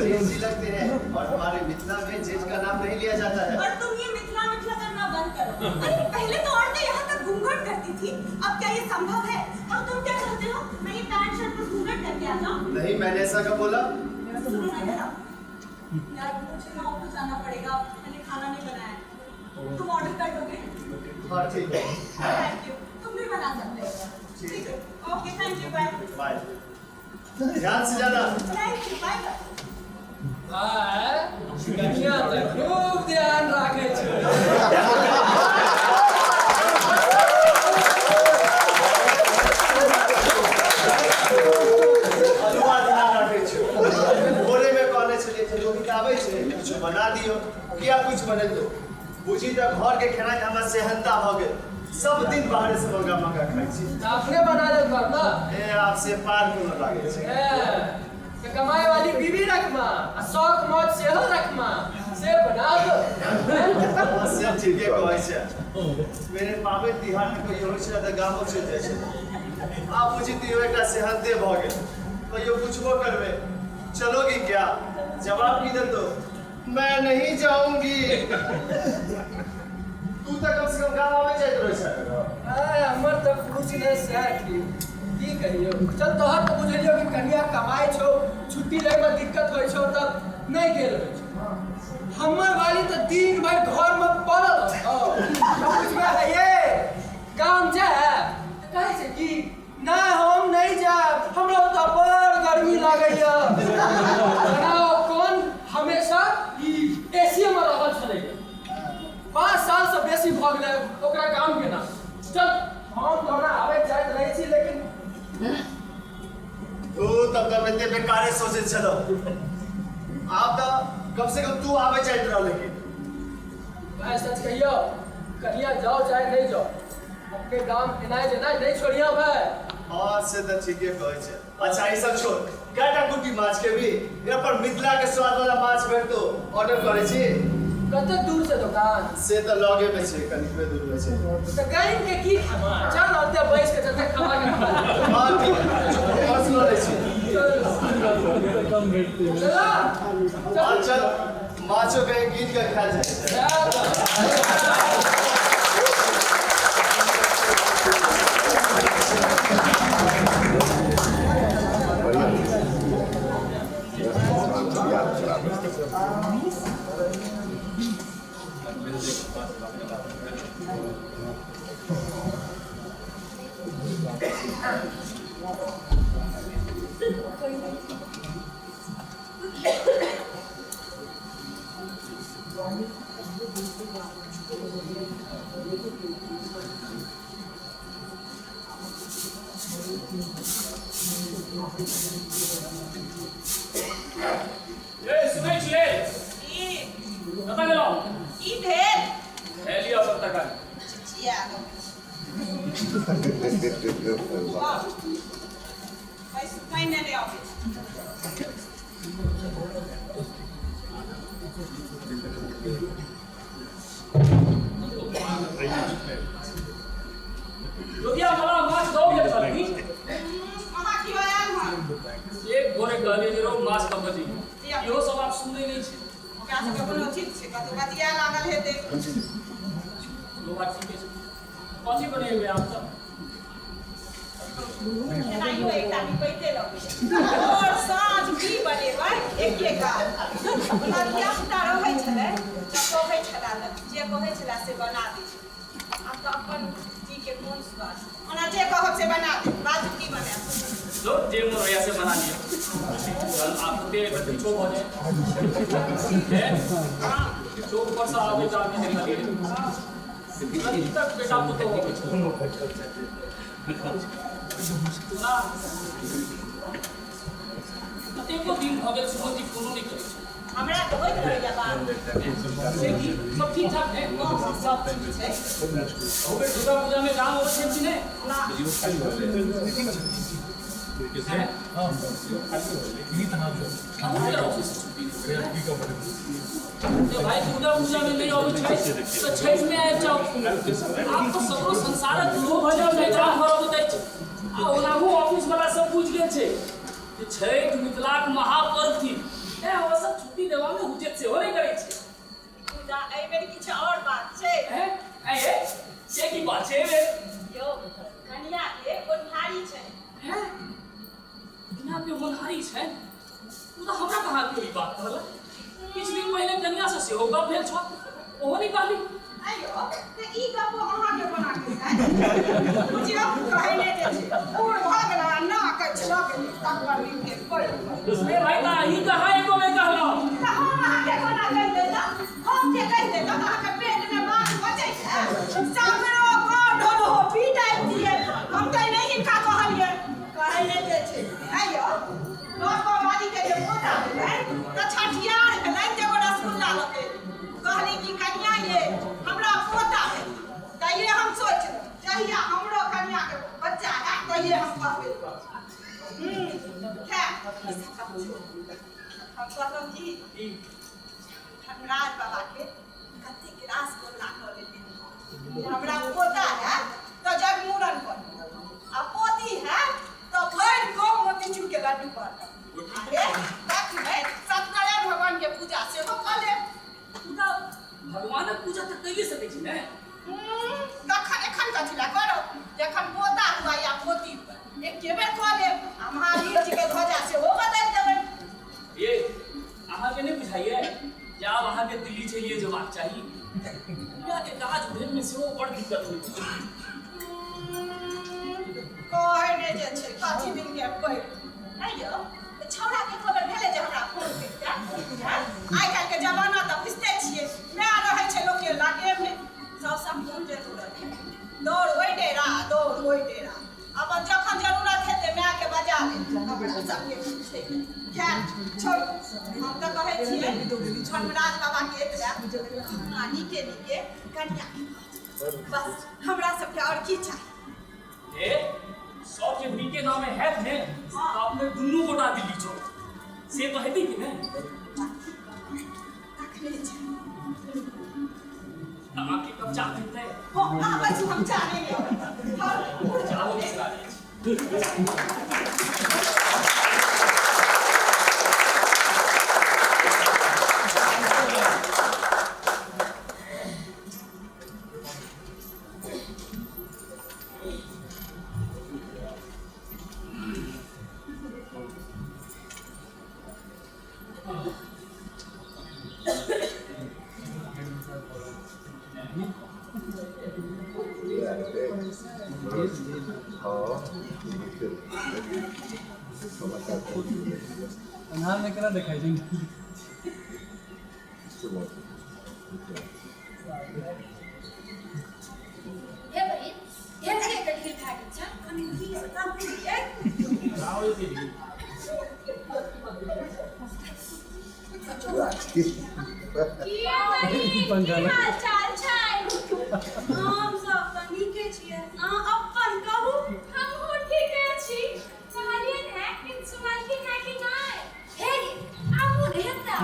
जेठ जी लगते हैं और हमारे मिथिला में जेठ का नाम नहीं लिया जाता है। और तुम ये मिथिला मिथिला करना बंद करो। अरे पहले तो औरतें यहाँ तक घूंघट करती थी अब क्या ये संभव है? और तुम क्या चाहते हो मैं ये पैंट शर्ट पर घूंघट करके आ जाऊँ? नहीं मैंने ऐसा कब बोला? सुनो ना इधर आओ यार मुझे ना ऑफिस जाना पड़ेगा मैंने खाना नहीं बनाया है। तुम ऑर्डर कर दोगे? हाँ ठीक है। Thank you. तुमने भी बना सकते हैं। ठीक है। Okay, thank you, bye. Bye, ध्यान से जाना। Thank you, bye bye. भाय, कनिया तऽ खूब ध्यान राखै छै। अलुआ ध्यान राखै छै। भोरे में कहने छलियै जे रोहित आबै छै, किछु बना दियौ। किया कुछ बनेलौ? बुझी तऽ घर के खेनाइ हमरा सेहनता भऽ गेल। सब दिन बाहरे से मंगा मंगा खाइ छी। तऽ अपने बना लेल कर ना। ए आब से पार कोनो लागै छै। ए, तऽ कमाए वाली बीवी रखमा आ शौक मौज सेहो रखमा, से बना दो। से ठीके कहै छै। मेरे पाबनि तिहार मे कहियो होइ छै तऽ गामो चलि जाइ छै। आब बुझी तैयो एकटा सेहनते भऽ गेल। कहियो पुछबो करबै, चलोगी क्या? जवाब की देतो? मैं नहीं जाऊंगी। तू तऽ कम से कम गाम आबै जाइत रहै छै। आय, हमर तऽ पूछ नहि सएह ठीक। की कहियौ, चल तोहर तऽ बुझलियौ कि कनिया कमाइ छौ, छुट्टी लैमे दिक्कत होइ छौ तऽ नहि गेल होइ छौ। हमर वाली तऽ दिन भरि घरमे पड़ल रहतौ। बुझबै है ये गाम जायब तऽ कहै छै कि नहि हम नहि जायब, हमरा ओतऽ बड़ गर्मी लागैया। बनाओ कोन हमेशा ई एसीए मे रहल छलै। 5 साल से बेसी भऽ गेलै ओकरा काम केना। चल हम तऽ ओना आबैत जाइत रहै छी, लेकिन तू तब तऽ एते बेकारे सोचै छलौ। आब तऽ कम से कम तू आबै जाइत रह। लेकिन भाय सच कहियौ, कनिया जाओ चाहे नहीं जाओ, अपने गाम एनाइ जेनाइ नहीं छोड़िया भाय। हाँ से तऽ ठीके कहै छै। अच्छा ई सब छोड़, कएटा कुट्टी माछ खेबी? यहाँ पर मिथिला के स्वाद वाला माछ भेटतो, ऑर्डर करै छी। कते दूर से दुकान? से तऽ लगे में छै, कनिकबे दूर में छै। तऽ गायन के की खामा, चल ओते बैस के चलते खामा के खा। हाँ ठीक है, पर्स लऽ लै छी। चला। हाँ चल, माछो के कीन के खायल जाइ छै। ए सुनै छियै? की? कतऽ गेलहुँ? की भेल? खा लिअ अपन तरकारी। चिचिया पानि नहि आबै छै। जोगिया मला माछ दऽ गेल छलखिन। अहाँ कियो आयल हन? एक भोरे कहलियै जे रौ माछ दऽ बजी, इहो सब आब सुनै नहि छै। ओकरा सबके कोनो ठीक छै, कतौ बतिया लागल हेतै। ओ बात ठीके छै। कथी बनेबै आब तऽ? खेनाइयो एकटा निपैते लगैया। भोर साँझ की बनेबै एके काज। ओना धियापुता रहै छलै तऽ कहै छला, जे कहै छला से बना दै छलै। आब तऽ अपन जी के कोन स्वाद। ओना जे कहब से बना देब, बाजू की बनायब? जो जे मोन होइया से बना लिअ। चल आब ओते किछो भऽ जाय। किछो ऊपर से आबै तऽ आदमी देखलियै। अभी तक बेटा पुतोह अबै छै। ओना कतेको दिन भऽ गेल सुमन जी फोनो नहि करै छै। हमरा तऽ होइत रहैया बात। से की सब ठीक ठाक है? हँ, सब ठीक छै। अहू बेर दुर्गा पूजा में गाम अबै छै कि नहि? ना। हैं? अहू बेर ऑफिस से छुट्टी नहि भेल। तो भाई दुर्गा पूजा में नहीं अबै छै तऽ छठि में आबि जाउ। आब तऽ सगरो संसारक लोक छठि में गाम घर अबैत अछि। आ ओनाहु ऑफिस वाला सब बुझि गेल छै जे छठि मिथिलाक महापर्व थिक, तें ओ सब छुट्टी देबा में हुचेत सेहो नहि करै छै। मुदा एहि बेर किछु और बात छै। हैं? ऐं ये से की बात छै एहि बेर? यौ, कनिया के कोन्हारी छै। हैं? कनिया के होनहारी छै? मुदा हमरा कहाँ केओ ई बात कहलक। किछु दिन पहिने कनिया से सेहो गप भेल छल, ओहो नहि कहली। आइयो तऽ ई गप अहाँके कोना कहितै? बुझियौ कहै नहि जे छै बूढ़ भऽ गेलै आ ना किछु लऽ गेलै तकर नीके पड़ि रे भाई ता ई कहाँ एको बेर कहलहुँ तऽ हम अहाँके कोना कहि देलहुँ हम जे कहि देलहुँ तऽ अहाँके पेटमे माछ बचै छै सगरो गाँव ढोल पीट आबितियै हम तऽ नहि हिनका कहलियै कहै नहि जे छै आइयो गाँव के जे पोता भेलै तऽ छठियार भेलै तऽ एगो रसगुल्ला लऽ के कहली कि कनिया ये हमरा पोता भेल तैये हम सोचलहुँ जहिया हमरो कनियाके बच्चा हैत तहिये हम कहबै खैर ई सब बात छोड़ू। हम कहलहुँ कि धर्मराज बाबाके कतेक रास गोला कऽ लेलियै हमरा पोता हैत तऽ जगमूड़न करब आ पोती हैत तऽ भरि गाँव मोतीचूरके लड्डू बाँटब अरे तखने सत्यनारायण भगवानके पूजा सेहो कऽ लेब। मुदा भगवानक पूजा तऽ कैये सकै छी ने? तखन एखन कथी लए करब? जखन पोता हुआ या पोती हुआ एके बेर कऽ लेब आ महावीर जी के ध्वजा सेहो बदलि देबै। ये अहाँके नहि बुझाइए जे आब अहाँके दिल्ली चलिए जेबाक चाही? दुनियाके काज भेलमे सेहो बड़ दिक्कत होइत छै। कहै नहि जे छै कथी दिन के पड़ि आइयो छौड़ा के खबर भेलै जे हमरा फोन करिते। आइ काल्हि के जमाना तऽ बुझिते छियै, माय रहै छै लोकके लगे मे, सब सब फोन जरूरत दौड़ ओहि डेरा दौड़ ओहि डेरा, अपन जखन जरूरत हेतै मायके बजा लेत। हमरा सबके छै। खैर छोड़ू, हम तऽ कहै छियै धर्मराज बाबा के एतबे कहुना नीके नीके कनिया के बस हमरा सबके और की चाही। ए सब जे नीके नामे हैत ने तऽ अपने दुनू गोटा दिल्ली चलू, से तऽ हेतै कि नहि? तखने छै। तऽ अहाँके कब चाह भेटतै? हँ, आबै छी हम, चाह नहि लेब। चाहो बिसरा जाइ छी। अन्हारमे केना देखाइ छै? हे बहिन, हे के ढील भए गेल छै? कनि ढील कम करियै। की बहिन, की हाल चाल छै? हम सब तऽ नीके छियै, अहाँ अपन कहू। हमहूँ ठीके छी। कहलियनि हेँ किछु सुनलखिन हेँ कि नहि? हे गे, आबू ने हेतै।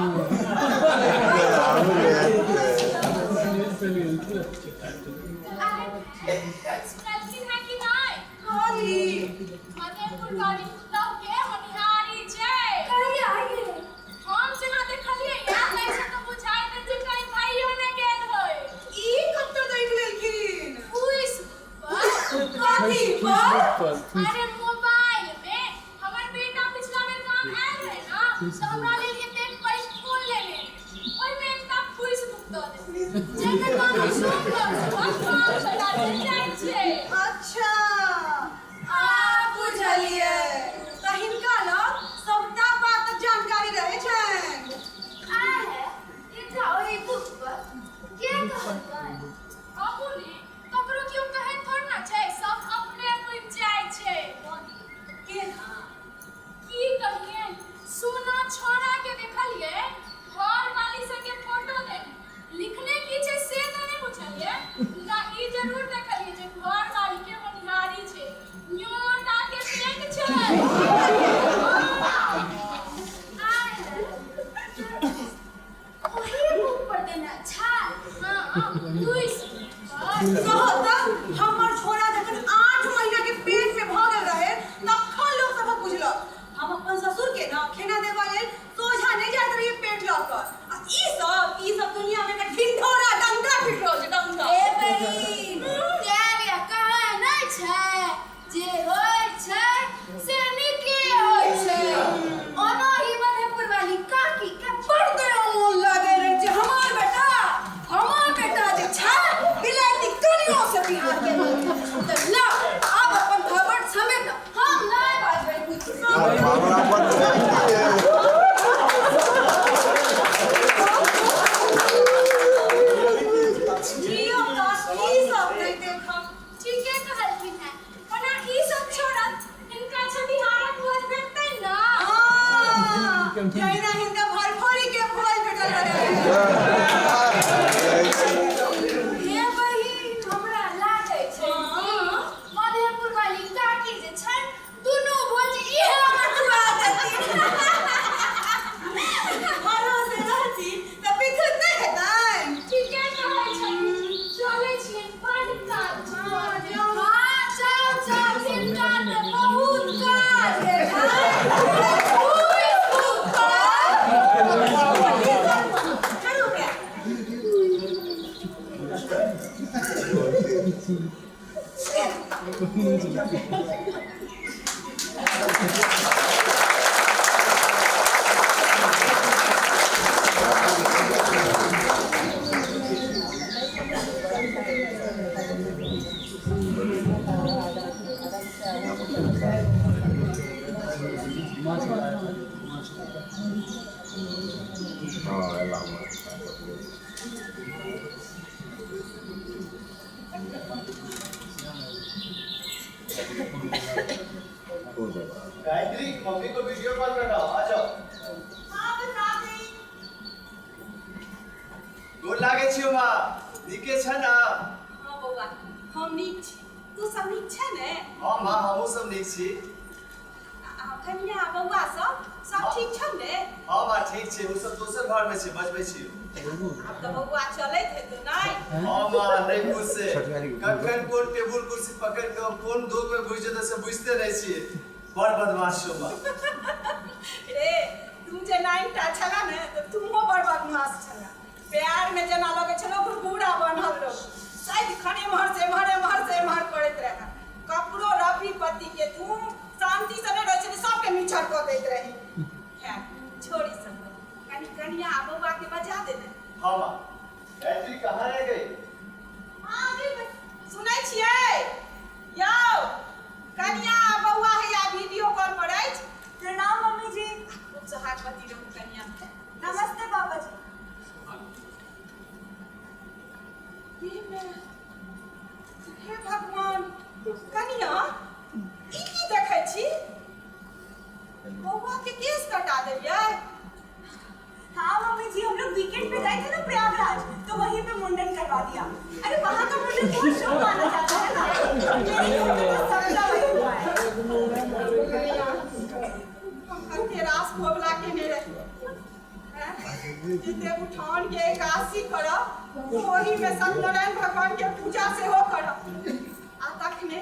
सुनलखिन हेँ कि नहि? कथी? मधेपुर वाली पुतहु के होनिहारी छै। कहिया ये? हम जेना देखलियै या तैसे तऽ बुझाइत अछि जे कहीं भाइयो ने गेल होय। ई कतऽ देख लेलखिन? फेसबुक पर। कथी पर? अरे मोबाइल में हमर बेटा पिछला बेर गाम आयल रहे ना तऽ हमरा लेल एतेक पैघ फोन लेने रहे, ओहिमे एकटा फेसबुक दऽ देने जाहिमे कोनो सुन्दर सुन्दर काम चला जाइ छै। अच्छा, आ बुझलियै, तऽ हिनका लग सबटा बातक जानकारी रहै छनि। आ है एकटा ओहि बुक पर के कहलकै? बाबू ने ककरो केओ कहै थोड़ ना छै, सब अपने बुझि जाइ छै। केना? की कहियै, सोना छौड़ा के देखलियै घर वाली संगे फोटो देने, लिखने की छै से तऽ नहि बुझलियै, मुदा ई जरूर देखलियै जहिना हिनका भरफोरी के भोज भेटल रहे। हे बहिन, हमरा लागै छै कि मधेपुर वाली काकी जे छै दुनू भोज इहे हमर खुआ देथिन। भरोसे रहती तऽ बिखुत नहि हेतनि। ठीके कहै छथिन, चलै छियै, बड काज छै। हाँ, जाउ जाउ, हिनका तऽ बहुत काज हेतनि। चलू गे। गायत्री, मम्मी को वीडियो कॉल कर रहा हूँ, आ जाओ। हाँ, बस आ गई। गोर लागे छियो माँ, नीके छै ना? हाँ बौआ, हम नीक छी, तू सब नीक छै ने? हाँ माँ, हमहूँ सब नीक छी। आ कनिया बौआ सब सब ठीक छौ ने? हाँ माँ, ठीक छै, ओ सब दोसर घर में छै, बजबै छी। आब तऽ बौआ चलैत हेतौ नहि? हाँ माँ, नहीं पूछ से कखन कोन टेबुल कुर्सी पकड़ के कोन धूप में घुसि जेतै से बुझते नहीं छियै। बड़ बदमाश छौ माँ। रे, तू जे 9टा छला ने तऽ तुमहो बड़ बदमाश छला। प्यार में जेना लगै छलो घुरघुरा बन्हल रहो, सदिखन एम्हर से एम्हर एम्हर से एम्हर करैत रहे। ककरो रवि पति के तू शांति से नहि रहै छली, सबके मीछर कऽ दैत रही। खैर छोड़ी सब, कनि कनिया आ बौआ के बजा दे ने। हाँ माँ। गायत्री कहाँ रह गई? हाँ, सुनै छियै यौ, कनिया आ बौआ हैया वीडियो कॉल पर अछि। प्रणाम मम्मी जी। खूब सोहागवती रहू कनिया। नमस्ते पापा जी। हे भगवान, कनिया ई की देखै छी? बौआ के केस कटा देलियै? हाँ मम्मी जी, हम लोग वीकेंड पे गए थे ना प्रयागराज, तो वहीं पे मुंडन करवा दिया। अरे वहाँ का मुंडन बहुत शुभ माना जाता है ना। मेरे घर में तो सबका वही हुआ है। हम कते रास कोबला केने रही जे देवउठान के एकादशी करब, ओही में सत्यनारायण भगवान के पूजा सेहो करब, आ तखने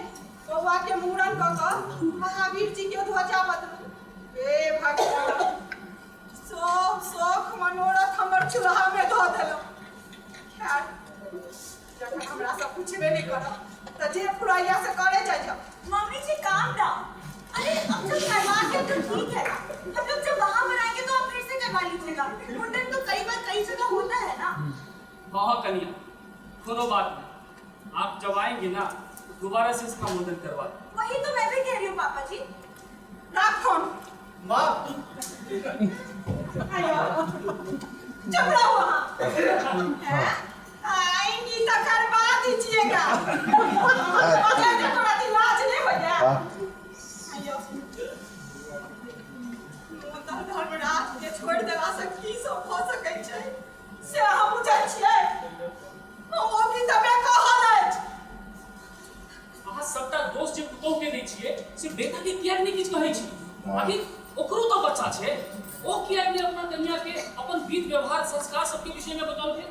बौआ के मूड़न कऽ कऽ महावीर जी के ध्वजा बदलू। हे भगवान, सब शौख मनोरथ हमर चूल्हा में धऽ देलहुँ। खैर, जखन हमरा सब पूछबे नहि करब तऽ जे फुरैया से करे जाइ जाउ। मम्मी जी काम डाउन। अरे अब जब करवा के तो ठीक है ना, हम लोग जब वहाँ बनाएंगे तो आप फिर से करवा लीजिएगा। मुंडन तो कई बार कई जगह होता है ना। हाँ कनिया, कोनो बात नहीं, आप जब आएंगे ना दोबारा से इसका मुंडन करवा दें। वही तो मैं भी कह रही हूँ पापा जी। राख फोन। माँ। आयो, चुप रहो वहाँ। आएंगी तो करवा दीजिएगा। थोड़ा लाज नहीं हो गया? आयो, धर्मराज के छोड़ देला से की सब भऽ सकै छै से अहाँ बुझै छियै? ओ की तबे कहल अछि। अहाँ सबटा दोष जे पुतोह के दै छियै से बेटा के किएक नहि किछु कहै छी? आखिर ओकरो तऽ बच्चा छै, ओ किएक नहि अपना कन्या के अपन विध व्यवहार संस्कार सबके विषय में बतौलकै?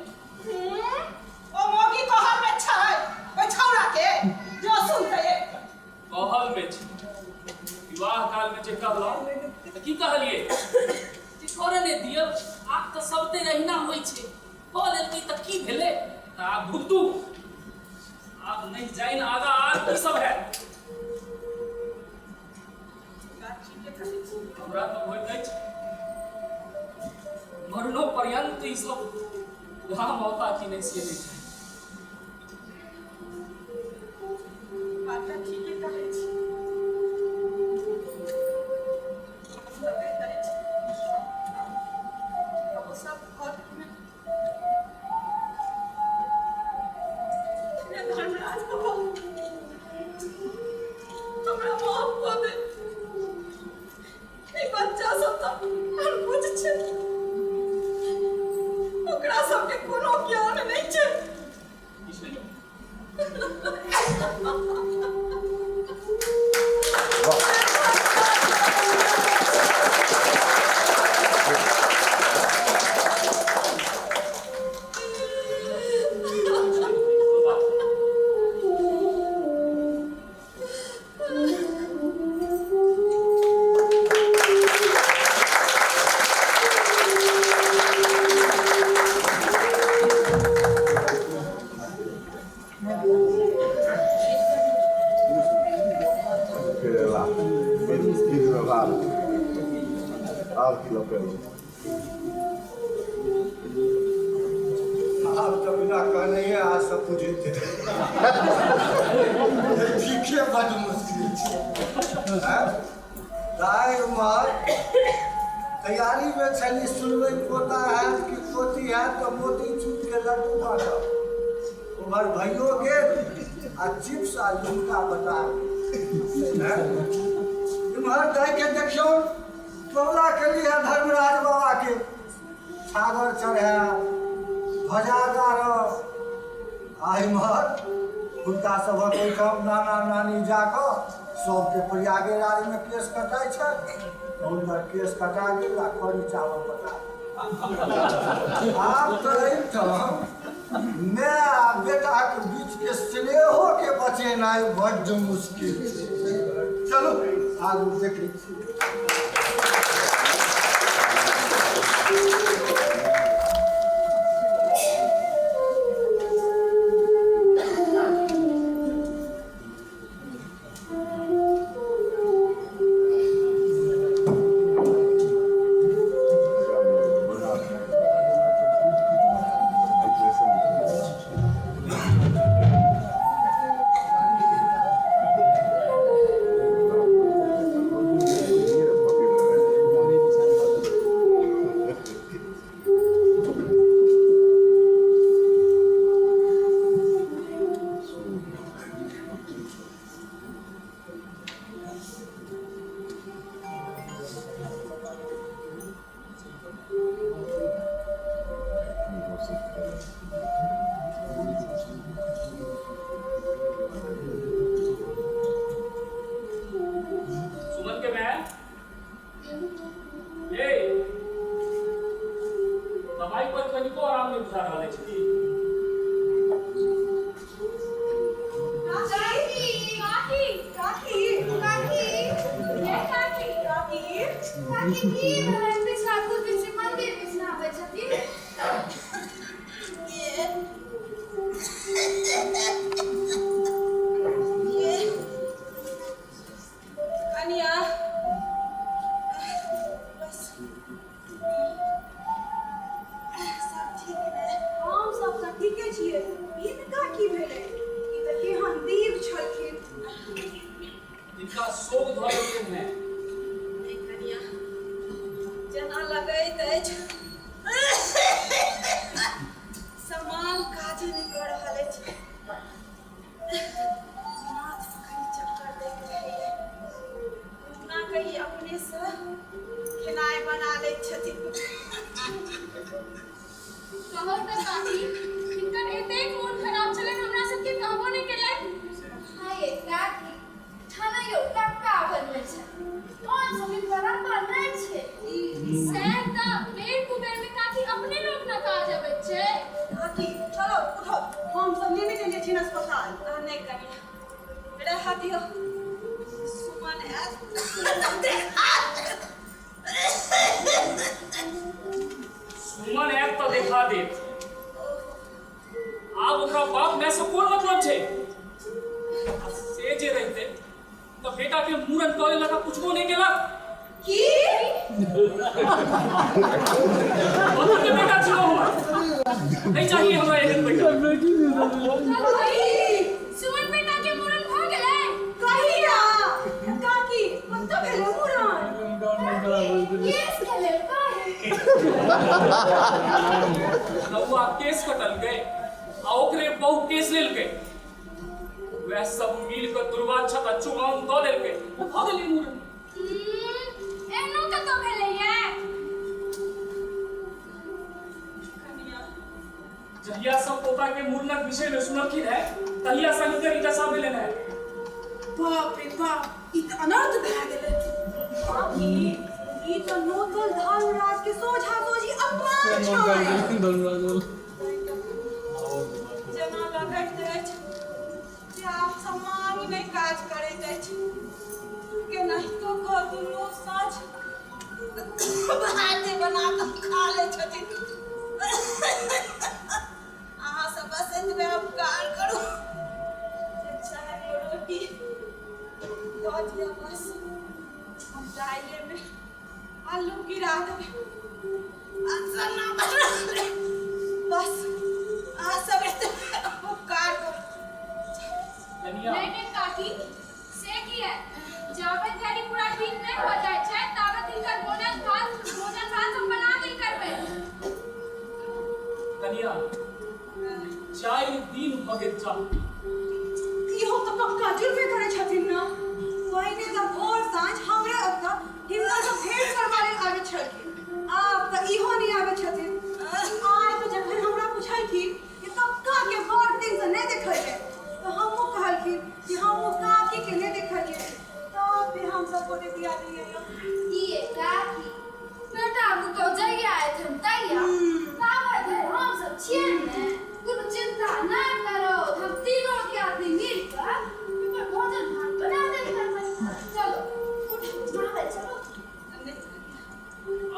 ओ मौगी कहल में छै ओहि छौड़ा के जो सुनतै। कहल में छै, विवाह काल में जे कहलहुँ तऽ की कहलियै जे करऽ नहि दियौ, आब तऽ सबते अहिना होइ छै, कऽ लेलकै तऽ की भेलै, तऽ आब भुगतू। आब नहीं जाइन आगा आर की सब है। हमरा तऽ होइत अछि मरणो पर्यंत ई सब गाम औता कि नहि से नहि जानि। बात तऽ ठीके कहै छी। लगैत अछि ओ सब घरमे धर्मराज बाबा हमरा माफ कऽ दे। ई बच्चा सब तऽ कुछ भार आब की लऽ कऽ एलहुँ? आब तऽ बिना कहनैये अहाँ सब बुझैत हेबै। ठीके बड्ड मुश्किल छै। आँय? दाइ उमर तैयारीमे छली, सुनबै पोता हैत कि पोती हैत तऽ मोतीचूरके लड्डू बाँटब। उमहर भइयो गेल आ चिप्स आ लुमका बटा गेल। आँय? इम्हर दाइके देखियौ, कबुला केली है धर्मराज बाबाके, छागर चढ़ायब, ध्वजा गाड़ब। आ इम्हर हुनका सभक ओहिठाम नाना नानी जाकऽ सबके प्रयागराजमे केश कटाइ छै, तऽ हुनकर केश कटा गेल आ करी चावल बटा गेल। आब तऽ एहिठाम माय आ बेटाके बीचके स्नेहोके बचेनाइ बड्ड मुश्किल छै। चलू आगू देखै छी। सुमन के माय, ए दवाई पर कनिको आराम नहि बुझा रहल अछि की? काकी, काकी, काकी, काकी, ये काकी, काकी, काकी, की भेलै? पिछला कुछ दिन से मंदिर बिछनाबै छथिन। कनिया, बस सब ठीक ने? हम सब तऽ ठीके छियै, हिनका की भेलै? ई तऽ केहन दीव छलखिन। हिनका शोक धऽ लेलखिन हेँ। नहि कनिया, जेना लगैत अछि समान काजे नहि कऽ रहल अछि। माथ कनि चक्कर दैत रहैए। कहुना कऽ ई अपनेसँ खेनाइ बना लैत छथिन। कहू तऽ काकी, हिनकर एतेक मोन खराब छलनि, हमरा सबके कहबो नहि केलनि। हाँ ये काकी, खाना यौ कक्का बनबै छै, कोन सब बराबर नहि छै। सएह तऽ, बेर कुबेर मे काकी अपने लोक न काज अबैत छै। काकी, चलो उठो, हम सब नेने चलिए छिन अस्पताल। आ नहि कनिया, रहऽ दियौ, सुमन आयत। सुमन आयत तऽ देखा देत। आब ओकरा बाप माय से कोन मतलब छै? आ से जे रहिते तऽ बेटा के मूड़न कऽ लेलक आ पुछबो नहि केलक। की? कथी के बेटा छियौ हमर? नहि चाहिए हमरा एहन बेटा। काकी, सुमन बेटा के मूड़न भऽ गेलै? कहिया? काकी, कतऽ भेलै मूड़न? केस कलेलकै? नौआ केस कटलकै आ ओकरे बहु केस लेलकै। वएह सब मिल कऽ दुर्वाक्षत आ चुमाउन दऽ देलकै, भऽ गेलै मूड़न। एहनो कतऽ भेलैया? कनिया, जहिया सब पोता के मूड़नक विषय में सुनलखिन है, तहिया से हिनकर ई दशा भेलनि है। बाप रे बाप, ई तऽ अनर्थ भए गेलै। काकी, ई तऽ नोतल धर्मराज के सोझा सोझी अपमान छै। जेना लगैत अछि जे आब समांग नहि काज करैत अछि। केनाहितो कऽ दुनू साँझ भाते बना कऽ खा लै छथिन। अहाँ सब बस एतबे उपकार करू जे चारि गो रोटी दऽ दिअ बस। हम दाइले में आलू गिरा देबै आ चना बना देबै। बस अहाँ सब एते उपकार करू। कनिया नहीं नहीं काकी से की है जाबे धरि पूरा ठीक नहीं हो जाए छै ताबे तिनकर भोजन भात हम बना देल करबै। कनिया, 4 दिन भऽ गेल चाह। इहो तऽ पक्का जुर्मे करै छथिन ने। पहिने तऽ भोर साँझ हमरे ओतऽ हिनका भेंट करबा लेल आबै छलखिन, आब तऽ इहो नहि आबै छथिन। आइ तऽ जखन हमरा पुछलखिन कि कक्का के बड़ दिनसँ नहि देखलियै, तऽ हमहूँ कहलखिन कि हमहूँ काकीके नहि देखलियै, तब फिर हम सब गोटे दिया दियै। ये काकी, बेटा पुतोह जहिया एथिन तहिया, ताबे धरि हम सब छियै ने, कोनो चिंता नहि करो। हम तीनों आदमी मिल कऽ एकर भोजन भात बना देल करबै। चलो उठ, बनाबै चलो।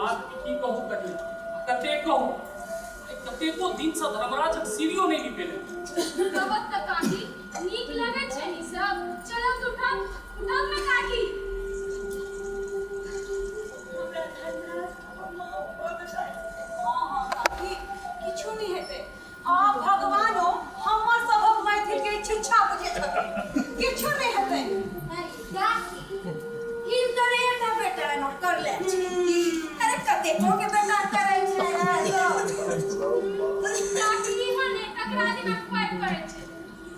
आब की कहू कनिया, आ कतेक कहू, आइ कतेको दिनसँ धर्मराजक सीढ़ियो नहि निपेलै। कहबत तऽ काकी नीक लगै छै ई सब। चलो तऽ उठब उठब ने काकी। हमरा धर्मराज माफ कऽ देतै। हँ, काकी, किछु नहि हेतै। आ भगवानो हमर सभक मैथिल के शिक्षा बुझै छथिन। किछु नहि हेतै। काकी, हिनकर एकटा बेटा एना करले छै? अरे, कतेको के बेटा करै छै। काकी, इहो ने ककरा दिना पाइप करै छै।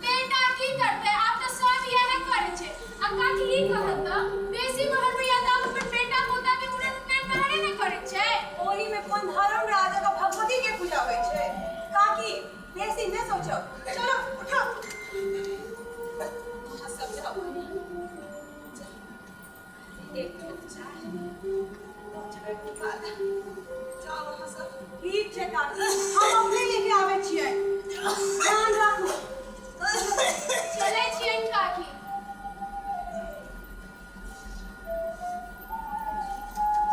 बेटा की करतै, आब तऽ सब इएह करै छै। आ काकी, ई कहत तऽ बेसी महल भैया तऽ अपन बेटा पोता के मुड़न उपनयन बाहरे ने करै छै। ओही में कोन धर्म राजा का भगवती के पूजा होइ छै। काकी, बेसी नहि सोचो, चलो उठो, अहाँ सब जाओ। एक कप चाय जाओ अहाँ सब। ठीक छै काकी, हम अपने लेके आबै छियै, ध्यान राखू। चलै छियनि काकी।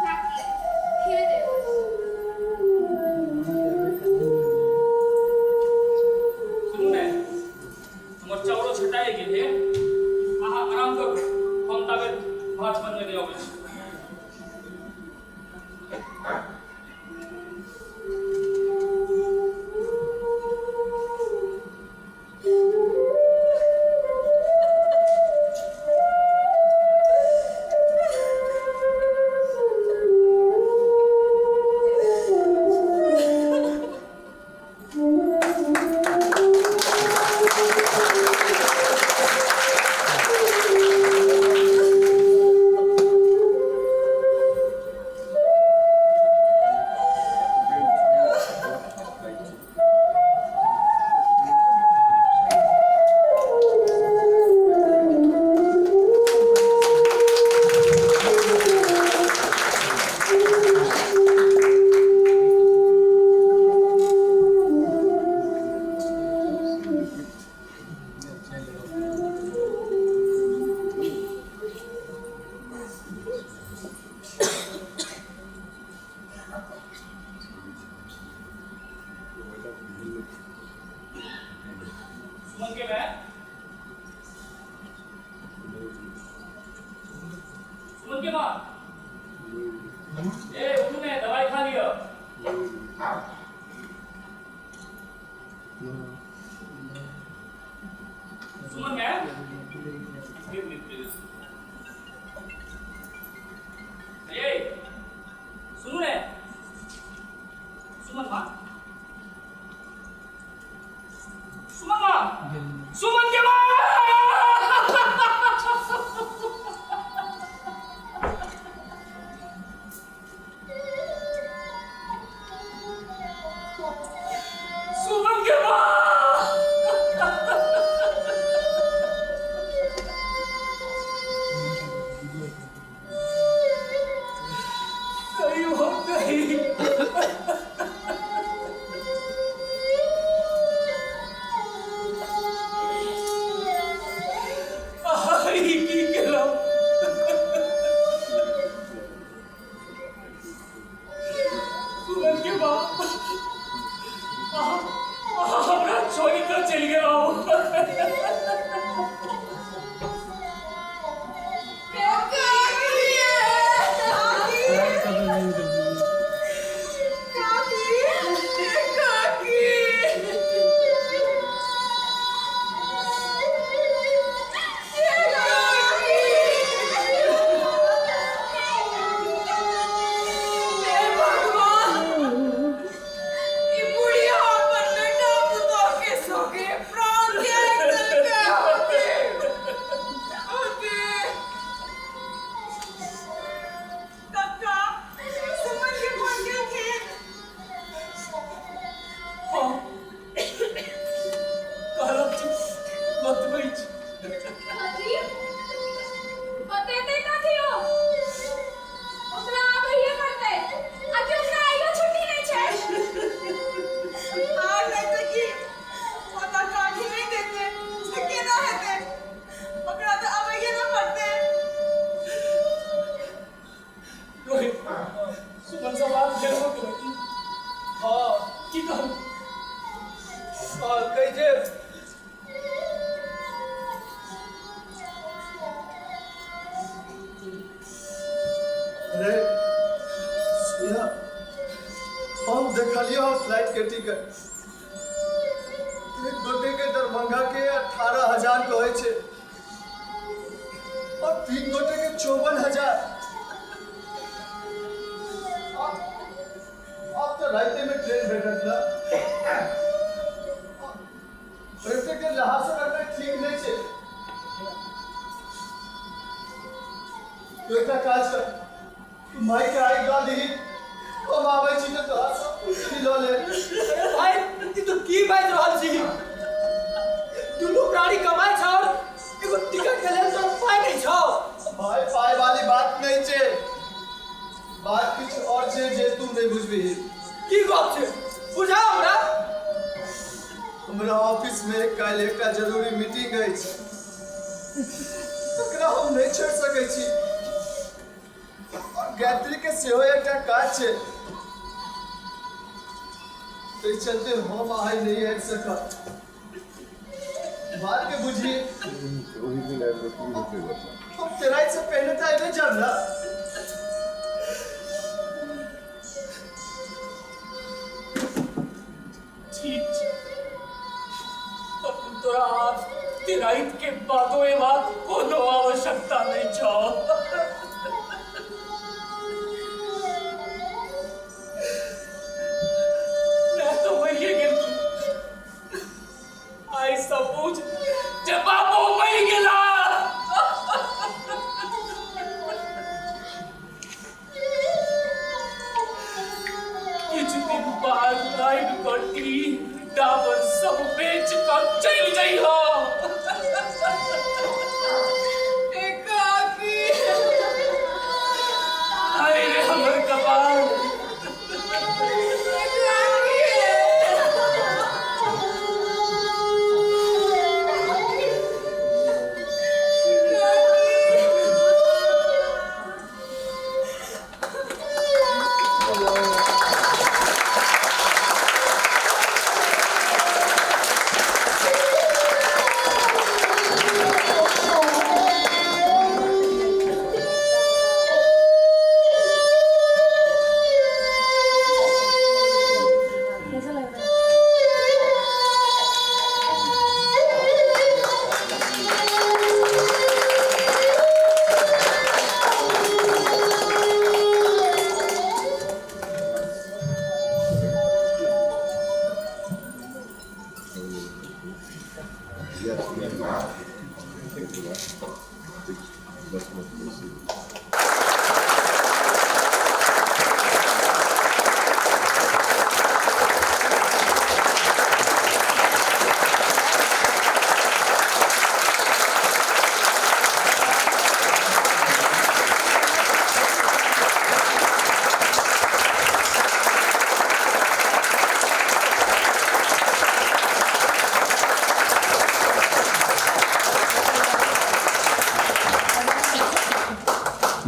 काकी, हे देव। सुनू ने, हमर चाउरो छटाए गेल हे। अहाँ आराम करू, हम ताबे भात बनबै ले अबै छी। सुमन के माय, सुमन के माँ, ए उठू ने, दवाई खा लिअ। सुमन माय, एक मिनट प्लीज। ए सुनू ने, सुमन माँ, सुमन माँ, सुमन के माँ। सुमन के माँ। काकी, काकी। हे भगवान, ई बुढ़िया अपन बेटा पुतोह के संगे प्राण त्याग देलकै। होते होते कक्का सुमन के फोन केलखिन? हाँ, कहलक जे बतबै छी। कथी बतेतै? कथी हो? ओकरा आबैये पड़तै आ कि ओकरा आइयो छुट्टी नहि छै? आर नहि तऽ की, ओतऽ काठी नहि देतै से केना हेतै? ओकरा तऽ आबैये ने पड़तै। रोहित, सुमन से बात भेल हो की? हाँ। की कहल? कहलकै जे अरे सुनिया, हम देखलियो फ्लाइट के टिकट, एक गोटे के दरभंगा के 18,000 कहै छै और तीन गोटे के 54,000। अब तो राइते में ट्रेन भेटत ना, एते के लहासो करना ठीक नहीं छै। तू एकटा काज कर, तू माई के आइ दऽ दही, हम आबै छी तऽ तोरा सब कुछ लऽ ले। अरे भाई, ई तू की बाजि रहल छी? दुनू प्राणी कमाइ छ और एगो टिकट के लेल तोरा पाइ नहि छौ? भाई, पाइ वाली बात नहीं छै, बात किछु और छै जे तू नहीं बुझबिही। की गप छै? बुझा हमरा। हमरा ऑफिस में काल्हि एकटा जरूरी मीटिंग अछि, तकरा हम नहीं छोड़ि सकै छी और गायत्री के सेहो एकटा काज छै, ताहि चलते हम आइ नहीं आबि सकब। बात के बुझी, हम तेराइ से पहले तऽ अयबे जाब ना। ठीक छै, तखन तोरा आब तिराइत के बादो एबाक कोनो आवश्यकता नहि छौ। मैं तो मरिए गेल, आइ सब बुझ जे बाबू मरि गेला। किछु दिन बाद आबि कऽ टीन डाबर सब बेच कऽ चलि जइह। काकी। आइ रे हमर कपार। काकी। कैसा लग रहा है?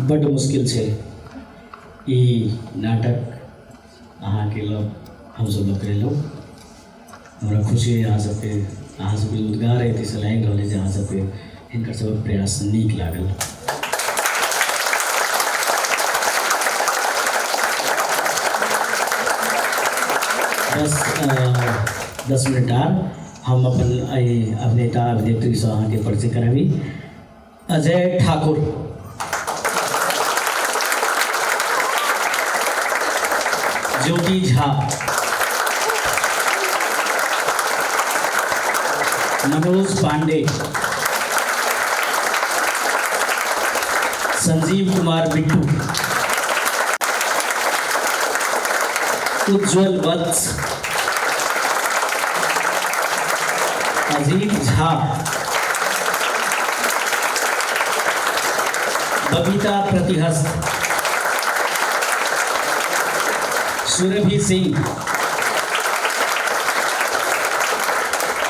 बड्ड मुश्किल छै ई नाटक अहाँके लग हमसभ लऽ कऽ एलहुँ। हमरा खुशी अइ अहाँ सबके उद्गार अइ, ताहिसँ लागि रहल अइ जे अहाँ सबके हिनकर सबक प्रयास नीक लागल। बस 10 मिनट आर हम अपन एहि अभिनेता अभिनेत्रीसँ अहाँके परिचय कराबी। अजय ठाकुर, ज्योति झा, मनोज पांडे, संजीव कुमार बिट्टू, उज्जवल वत्स, अजीत झा, बबीता प्रतिहस्त, सुरभि सिंह,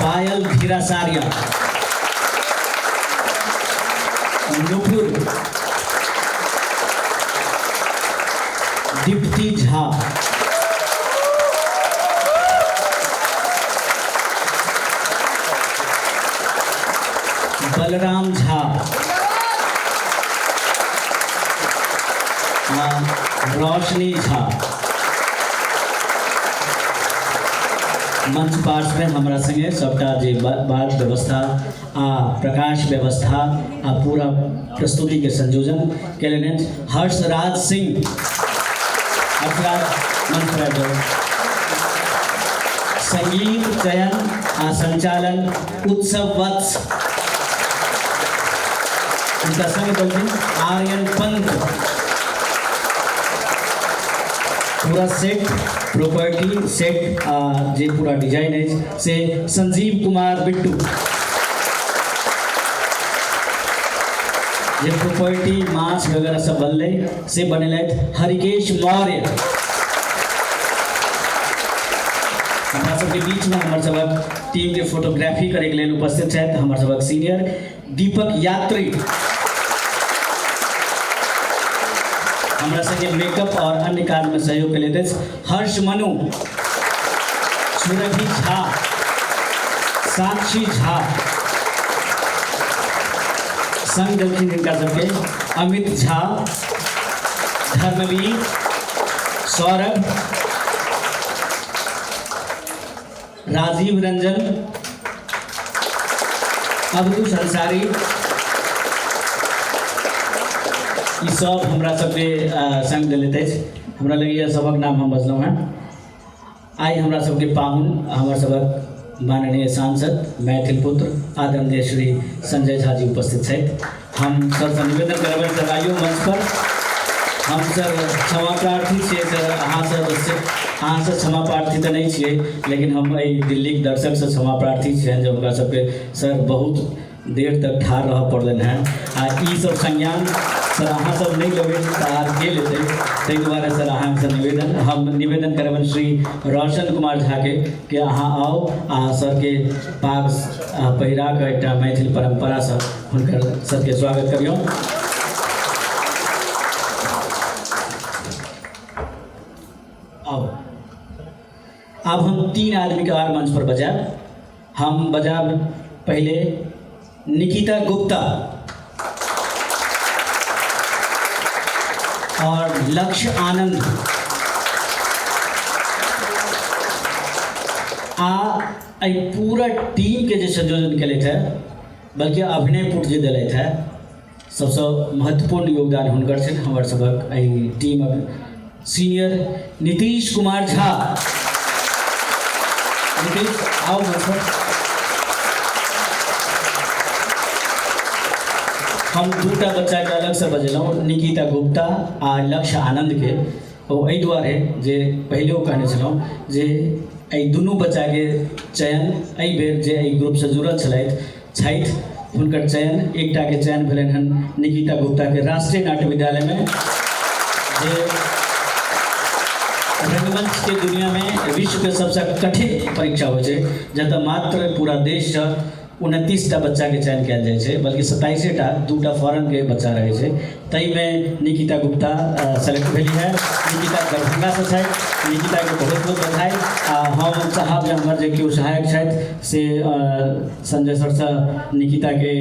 पायल धीरासारिया, नुपुर, दीप्ति झा, बलराम झा, रोशनी झा। मंच पार्श्वमे हमरा संगे सबटा जे बात व्यवस्था आ प्रकाश व्यवस्था आ पूरा प्रस्तुतिके संयोजन केलनि अछि हर्षराज सिंह। हर्षराज, मंच पर आबि जाउ। संगीत चयन आ संचालन उत्सव वत्स, हुनका संग देलखिन आर्यन पंत। पूरा सेट, प्रॉपर्टी सेट आ जे पूरा डिजाइन अछि से संजीव कुमार बिट्टू। जे प्रॉपर्टी माछ वगैरह सब बनलै से बनेलथि हरिकेश मौर्य। हमरा सबके बीचमे हमर सबक टीमके फोटोग्राफी करैके लेल उपस्थित छथि हमर सबक सीनियर दीपक यात्री। हमरा संगे मेकअप और अन्य कार्यमे सहयोग केलथि अछि हर्ष मनु, सुरभि झा, साक्षी झा। संग देलखिन हिनका सबके अमित झा, धर्मवीर, सौरभ, राजीव रंजन, अब्दुल अंसारी। ई सब हमरा सबके संग देलथि अछि। हमरा लगैए सबक नाम हम बजलहुँ हेँ। आइ हमरा सबके पाहुन हमर सबक माननीय सांसद, मैथिल पुत्र आदरणीय श्री संजय झा जी उपस्थित छथि। हम सरसँ निवेदन करबनि, सर, आइयो मंच पर। हम सर क्षमा प्रार्थी छियै सर अहाँसँ। अहाँसँ क्षमा प्रार्थी तऽ नहि छियै, लेकिन हम एहि दिल्लीक दर्शकसँ क्षमा प्रार्थी छियनि जे हुनका सबके सर बहुत देर तक ठाढ़ रहऽ पड़लनि हेँ। आ ई सब संज्ञान सर अहाँ सब नहि लेबै तऽ आर के लेतै? ताहि दुआरे सर अहाँसँ निवेदन, हम निवेदन करबनि श्री रोशन कुमार झाके कि अहाँ आउ आ सरके पाग पहिरा कऽ एकटा मैथिल परम्परासँ हुनकर सरके स्वागत करियौ। आउ। आब हम तीन आदमीके आर मंच पर बजायब। हम बजायब पहिले निकिता गुप्ता और लक्ष्य आनंद आ एहि पूरा टीमके जे संयोजन केलथि है, बल्कि अभिनय पुट जे देलथि है, सबसँ महत्वपूर्ण योगदान हुनकर छनि, हमर सभक एहि टीमक सीनियर नीतीश कुमार झा। नीतीश, आओ मंच पर। हम दूटा बच्चाके अलगसँ बजेलहुँ, निकिता गुप्ता आ लक्ष्य आनन्दके। ओ एहि दुआरे जे पहिलेओ कहने छलहुँ जे एहि दुनू बच्चाके चयन एहि बेर जे एहि ग्रुपसँ जुड़ल छलथि छथि, हुनकर चयन, एकटाके चयन भेलनि हन निकिता गुप्ताके राष्ट्रीय नाट्य विद्यालयमे, जे रंगमंचके दुनियामे विश्वके सबसँ कठिन परीक्षा होइ छै, जतऽ मात्र पूरा देशसँ 29टा बच्चाके चयन कयल जाइ छै, बल्कि 27टा, दूटा फॉरेनके बच्चा रहै छै। ताहिमे निकिता गुप्ता सेलेक्ट भेली है। निकिता दरभंगासँ छथि। निकिताके बहुत बहुत बधाई। आ हम चाहब जे हमर जे केओ सहायक छथि से संजय सरसँ निकिताके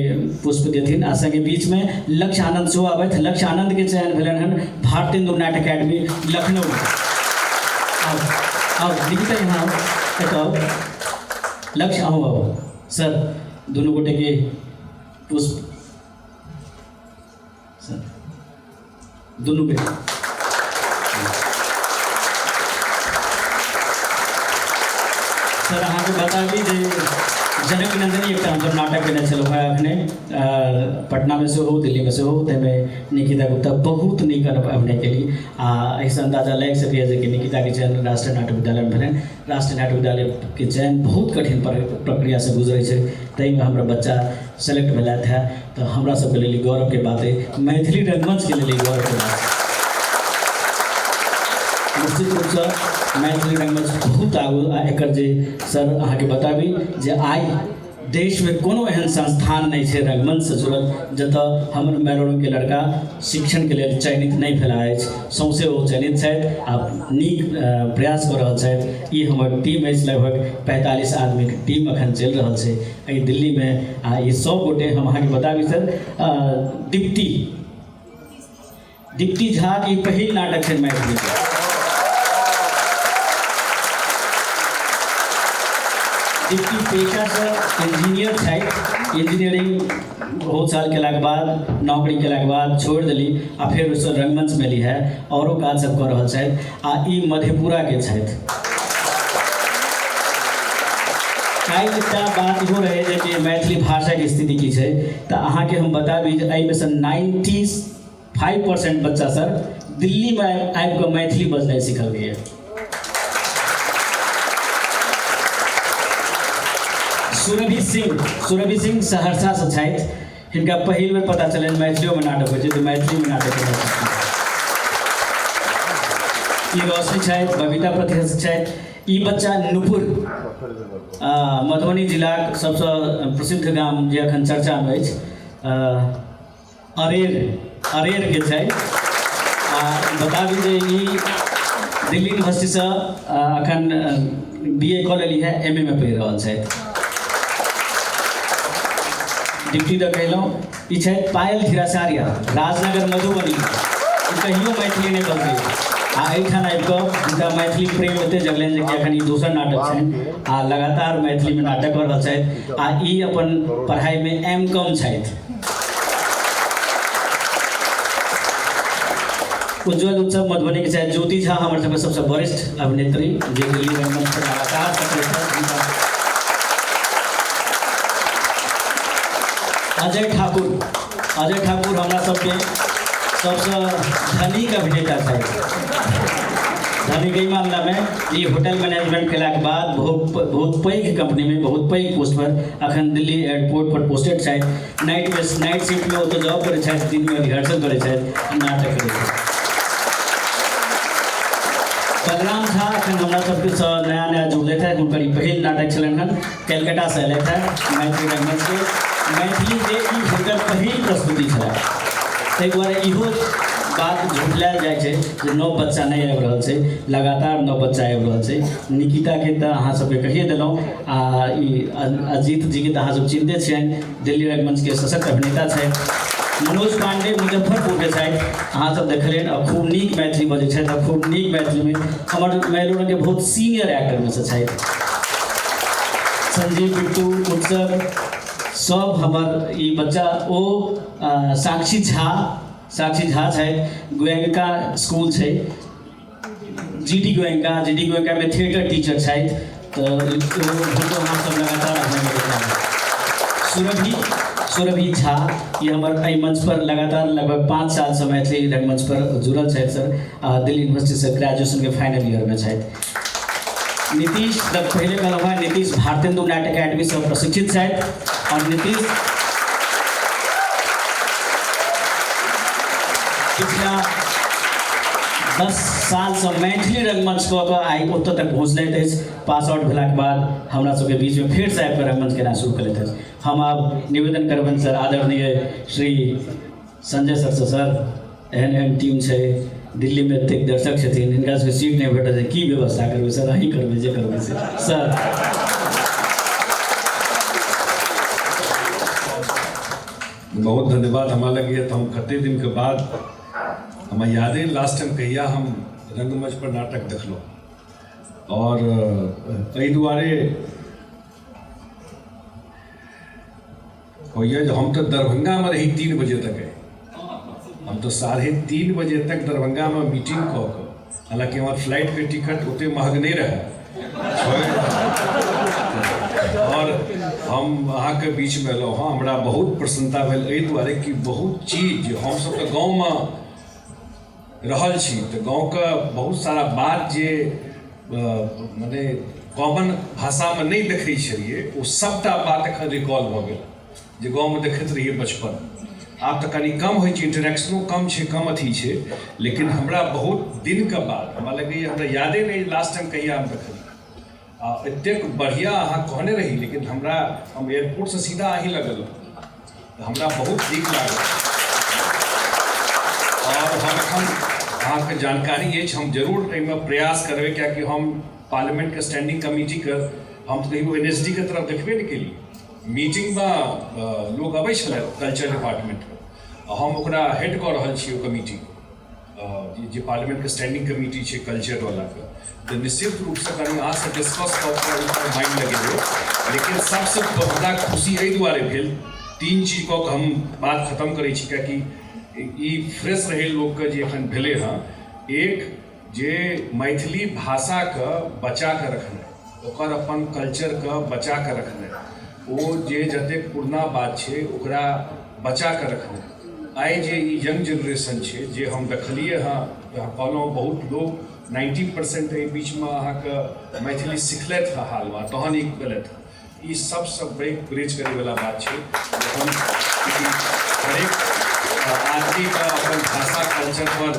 पुष्प देथिन। आ संगे बीचमे लक्ष्य आनंद सेहो आबथि। लक्ष्य आनंदके चयन भेलनि हन भारतेंदु नाट्य अकेडमी, लखनऊ। आउ निकिता यहाँ आउ, एतऽ आउ। लक्ष्य अहूँ आउ। सर दुनू गोटेके पुष्प सर दुनू के। सर अहाँके बता दी जे जनक नंदनी एकटा हमसब नाटक केने छलहुँ हेँ अखने पटनामे सेहो दिल्लीमे सेहो, ताहिमे निकिता गुप्ता बहुत नीक अभिनय केली आ एहिसँ अन्दाजा लागि सकैए जे कि निकिताके चयन राष्ट्रीय नाट्य विद्यालयमे भेलनि। राष्ट्रीय नाट्य विद्यालयके चयन बहुत कठिन प्रक्रियासँ गुजरै छै, ताहिमे हमरा बच्चा सेलेक्ट भेलथि हेँ, तऽ हमरा सबके लेल ई गौरवके बात अइ, मैथिली रंगमंचके लेल ई गौरवके बात छै। निश्चित रूपसँ मैथिली रंगमंच बहुत आगू आ एकर जे सर अहाँके बताबी जे आइ देशमे कोनो एहन संस्थान नहि छै रंगमंचसँ जुड़ल जतऽ हमर मैलोरंगके लड़का शिक्षणके लेल चयनित नहि भेला अछि, सौंसे ओ चयनित छथि आ नीक प्रयास कऽ रहल छथि। ई हमर टीम अछि, लगभग 45 आदमीके टीम अखन चलि रहल छै एहि दिल्लीमे आ ई सब गोटे हम अहाँके बताबी सर दीप्ति दीप्ति झा के पहिल नाटक छै मैथिलीके। दीप्ति पेशासँ इंजीनियर छथि, इंजीनियरिंग बहुत साल केलाके बाद नौकरी केलाके बाद छोड़ि देली आ फेर ओहिसँ रंगमंचमे एली है, औरो काज सब कऽ रहल छथि आ ई मधेपुराके छथि। काल्हि एकटा बात इहो रहै जे कि मैथिली भाषाके स्थिति की छै, तऽ अहाँके हम बताबी जे एहिमे सँ 95% बच्चा सर दिल्लीमे आबि कऽ मैथिली बजनाइ सिखलकैए। सुरभि सिंह, सुरभि सिंह सहरसासँ छथि, हिनका पहिल बेर पता चलनि मैथिलियोमे नाटक होइ छै तऽ मैथिलीमे नाटक केनाइ सिखलखिन। ई रोशनी छथि, बबीता प्रतिहस्त छथि। ई बच्चा नुपुर मधुबनी जिलाक सबसँ प्रसिद्ध गाम जे अखन चर्चामे अछि अरेर, अरेरके छै। आ बताबी जे ई दिल्ली यूनिवर्सिटीसँ अखन बी ए कऽ लेली है, एम ए मे पढ़ि रहल छथि। डिप्टी तऽ कहलहुँ। ई छथि पायल धीराचार्य, राजनगर मधुबनी। ई कहियो मैथिली नहि बजलै आ एहिठाम आबि कऽ हुनका मैथिली प्रेम एते जगलनि जे कि अखन ई दोसर नाटक छनि आ लगातार मैथिलीमे नाटक कऽ रहल छथि आ ई अपन पढ़ाइमे एम कॉम छथि। उज्ज्वल उत्सव मधुबनी के छथि ज्योति झा, हमर सबके सबसँ वरिष्ठ अभिनेत्री जे दिल्ली रंगमंच पर लगातार सक्रिय छथि। अजय ठाकुर, अजय ठाकुर हमरा सबके सबसँ धनिक अभिनेता छथि। धनिक एहि मामलामे ई होटल मैनेजमेंट केलाके बाद बहुत बहुत पैघ कंपनीमे बहुत पैघ पोस्ट पर अखन दिल्ली एयरपोर्ट पर पोस्टेड छथि। नाइट शिफ्टमे ओतऽ जॉब करै छथि, दिनमे रिहर्सल करै छथि, नाटक करै छथि। बलराम झा अखन हमरा सबके सँ नया नया जुड़लथि हँ, हुनकर ई पहिल नाटक छलनि हँ, कलकत्तासँ अयलथि हँ मैथिली रंगमंचके। मैथिलीके ई हुनकर पहिल प्रस्तुति छलनि, ताहि दुआरे इहो बात झुठलायल जाइ छै जे नव बच्चा नहि आबि रहल छै, लगातार नव बच्चा आबि रहल छै। निकिताके तऽ अहाँ सबके कहिए देलहुँ आ ई अजीत जीके तऽ अहाँ सब चिन्हते छियनि, दिल्ली रंगमंचके सशक्त अभिनेता छथि। मनोज पांडे मुजफ्फरपुरके छथि, अहाँ सब देखलियनि आ खूब नीक मैथिली बजै छथि आ खूब नीक मैथिलीमे हमर मैलोरंगके बहुत सीनियर एक्टरमे सँ छथि। संजीव बिट्टू, उत्सव, सब हमर ई बच्चा ओ साक्षी झा, साक्षी झा छथि, गोयनका स्कूल छै, जीडी गोयनका, जीडी गोयनकामे थिएटर टीचर छथि, तऽ हुनको हमसब लगातार अपने सुरभि, सुरभि झा ई हमर एहि मंच पर लगातार लगभग 5 सालसँ मैथिली रंगमंच पर जुड़ल छथि सर, आ दिल्ली यूनिवर्सिटीसँ ग्रेजुएशनके फाइनल ईयरमे छथि। नीतीश तऽ पहिले कहलहुँ हेँ, नीतीश भारतेंदु नाट्य अकेडमीसँ प्रशिक्षित छथि आओर नीतीश पिछला 10 सालसँ मैथिली रंगमंच कऽ कऽ आइ ओतऽ तक पहुँचलथि अछि। पास आउट भेलाके बाद हमरा सबके बीचमे फेरसँ आबि कऽ रंगमंच केनाइ शुरू केलथि अछि। हम आब निवेदन करबनि सर आदरणीय श्री संजय सरसँ, सर एहन एहन टीम छै दिल्लीमे, एतेक दर्शक छथिन, हिनका सबके सीट नहि भेटत, की व्यवस्था करबै सर? अहीं करबै जे करबै से सर। बहुत धन्यवाद। हमरा लगैए तऽ हम कते दिनके बाद, हमरा यादे लास्ट टाइम कहिया हम रंगमंच पर नाटक देखलहुँ, आओर एहि दुआरे होइए जे हम तऽ दरभंगामे रही 3 बजे तक। हम तऽ 3:30 बजे तक दरभंगामे मीटिंग कऽ कऽ, हालाँकि हमर फ्लाइटके टिकट ओते महग नहि रहै, और हम अहाँके बीचमे एलहुँ हँ। हमरा बहुत प्रसन्नता भेल एहि दुआरे कि बहुत चीज हमसब तऽ गाँवमे रहल छी, तऽ गाँवके बहुत सारा बात जे मने कॉमन भाषामे नहि देखै छलियै ओ सबटा बात एखन रिकॉल भऽ गेल जे गाँवमे देखैत रहियै बचपन। आब तऽ कनि कम होइ छै, इंटरेक्शनो कम छै, कम अथी छै, लेकिन हमरा बहुत दिनके बाद हमरा लगैए हमरा यादे नहि लास्ट टाइम कहिया हम देखलियै। आ एतेक बढ़िआँ अहाँ कहने रही, लेकिन हमरा हम एयरपोर्टसँ सीधा अहीं लग एलहुँ तऽ हमरा बहुत नीक लागल। और हम एखन अहाँके जानकारी अछि, हम जरूर एहिमे प्रयास करबै, कियाकि हम पार्लियामेंटके स्टैंडिंग कमिटीके हम तऽ कहियो एन एस डी के तरफ देखबे नहि केलियै। मीटिंगमे लोक अबै छलै कल्चर डिपार्टमेंटके, आ हम ओकरा हेड कऽ रहल छी ओ कमिटीके, जे पार्लियामेंटके स्टैंडिंग कमिटी छै कल्चरवलाके। तऽ निश्चित रूपसँ कनि अहाँसँ डिस्कस कऽ कऽ एहिपर माइंड लगेबै। लेकिन सबसँ हमरा खुशी एहि दुआरे भेल, 3 चीज कऽ कऽ हम बात खतम करै छी, कियाकि ई फ्रेश रहै लोकके जे एखन भेलै हँ। एक जे मैथिली भाषाके बचा कऽ रखनाइ, ओकर अपन कल्चरके बचा कऽ रखनाइ, ओ जे जतेक पुरना बात छै ओकरा बचा कऽ रखनाइ। आइ जे ई यंग जेनरेशन छै जे हम देखलियै हँ, कहलहुँ बहुत लोक 90% एहि बीचमे अहाँके मैथिली सिखलथि हँ हालमे, तहन ई केलथि हँ। ई सबसँ पैघ ब्रिज करैवला बात छै। हम हरेक आदमीके अपन भाषा कल्चरपर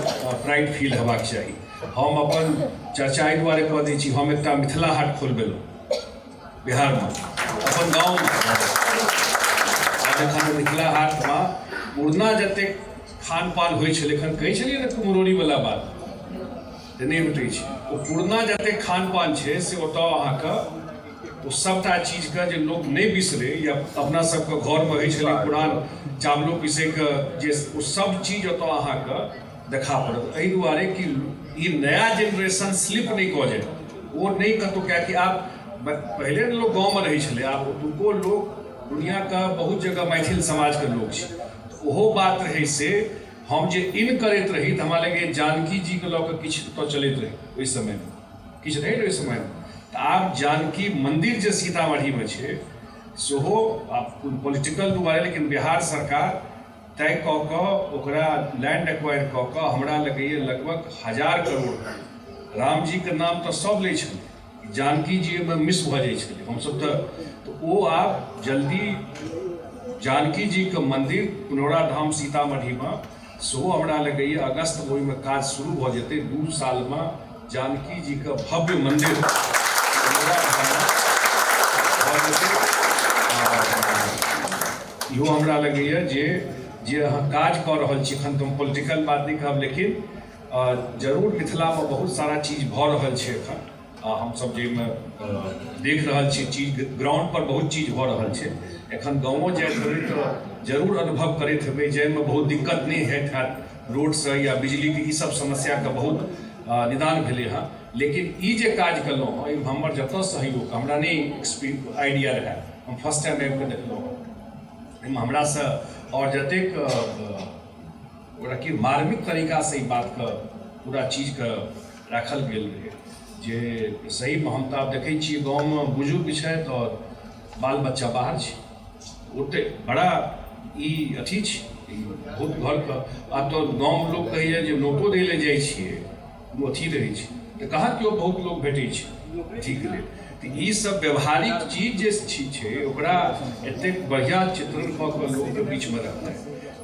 प्राइड फील हेबाक चाही। हम अपन चर्चा एहि दुआरे कऽ दै छी, हम एकटा मिथिला हाट खोलबेलहुँ बिहारमे अपन गाँवमे, और एखन मिथिला हाटमे पुरना जतेक खान पान होइ छलै, एखन कहै छलियै ने कुम्हरौरीवला बात जे नहि भेटै छै, ओ पुरना जतेक खान पान छै से ओतऽ अहाँके ओ सभटा चीजके जे लोक नहि बिसरै, या अपना सबके घरमे होइ छलै पुरान चावलो पीसैके जे ओ सब चीज ओतऽ अहाँके देखा पड़त। एहि दुआरे कि ई नया जेनरेशन स्लिप नहि कऽ जाय, ओ नहि कतहु, कियाकि आब पहिले ने लोक गाँवमे रहै छलै, आब ओतुको लोक दुनिआँके बहुत जगह मैथिल समाजके लोक छै, तऽ ओहो बात रहै। से हम जे इन करैत रही तऽ हमरा लगैए जानकी जीके लऽ कऽ किछु ओतऽ चलैत रहै ओहि समयमे, किछु रहै ने ओहि समयमे। तऽ आब जानकी मन्दिर जे सीतामढ़ीमे छै सेहो आब पॉलिटिकल दुआरे, लेकिन बिहार सरकार तय कऽ कऽ ओकरा लैंड एक्वायर कऽ कऽ हमरा लगैए लगभग 1000 करोड़, रामजीके नाम तऽ सब लै छलै, जानकी जी ओहिमे मिस भऽ जाइ छलै, हमसब तऽ ओ आब जल्दी जानकी जीके मन्दिर पुनौरा धाम सीतामढ़ीमे सेहो हमरा लगैए अगस्त ओहिमे काज शुरू भऽ जेतै। 2 सालमे जानकी जीके भव्य मन्दिर पुनौरा धाममे भऽ जेतै। इहो हमरा लगैए जे जे अहाँ काज कऽ रहल छी, एखन तऽ हम पॉलिटिकल बात नहि कहब, लेकिन जरूर मिथिलामे बहुत सारा चीज भऽ रहल छै एखन, आ हमसब जाहिमे देख रहल छी चीज ग्राउंड पर बहुत चीज भऽ रहल छै। एखन गाँवो जाइत हेबै तऽ जरूर अनुभव करैत हेबै, जाहिमे बहुत दिक्कत नहि होइत हैत रोडसँ या बिजलीके, ई सब समस्याके बहुत निदान भेलै हँ। लेकिन ई जे काज केलहुँ हँ, एहिमे हमर जतऽ सहयोग, हमरा नहि आइडिया रहए, हम फर्स्ट टाइम आबिकऽ देखलहुँ हँ, एहिमे हमरासँ आओर जतेक ओकरा की मार्मिक तरीकासँ ई बातके पूरा चीजके राखल गेल रहै जे सहीमे हम तऽ आब देखै छियै गाँवमे बुजुर्ग छथि आओर बाल बच्चा बाहर छै, ओतेक बड़ा ई अथी छै बहुत घरके। आब तऽ गाँवमे लोक कहैए जे नोतो दै लए जाइ छियै, ओ अथी रहै छै तऽ कहाँ केओ बहुत लोक भेटै छै अथीके लेल। तऽ ई सब व्यवहारिक चीज जे छै ओकरा एतेक बढ़िआँ चित्रण कऽ कऽ लोकके बीचमे रखनाइ,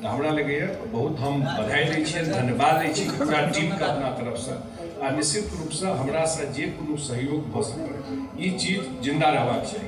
तऽ हमरा लगैए बहुत हम बधाई दै छियनि, धन्यवाद दै छी पूरा टीमके अपना तरफसँ। आ निश्चित रूपसँ हमरासँ जे कोनो सहयोग भऽ सकल, ई चीज जिन्दा रहबाक चाही।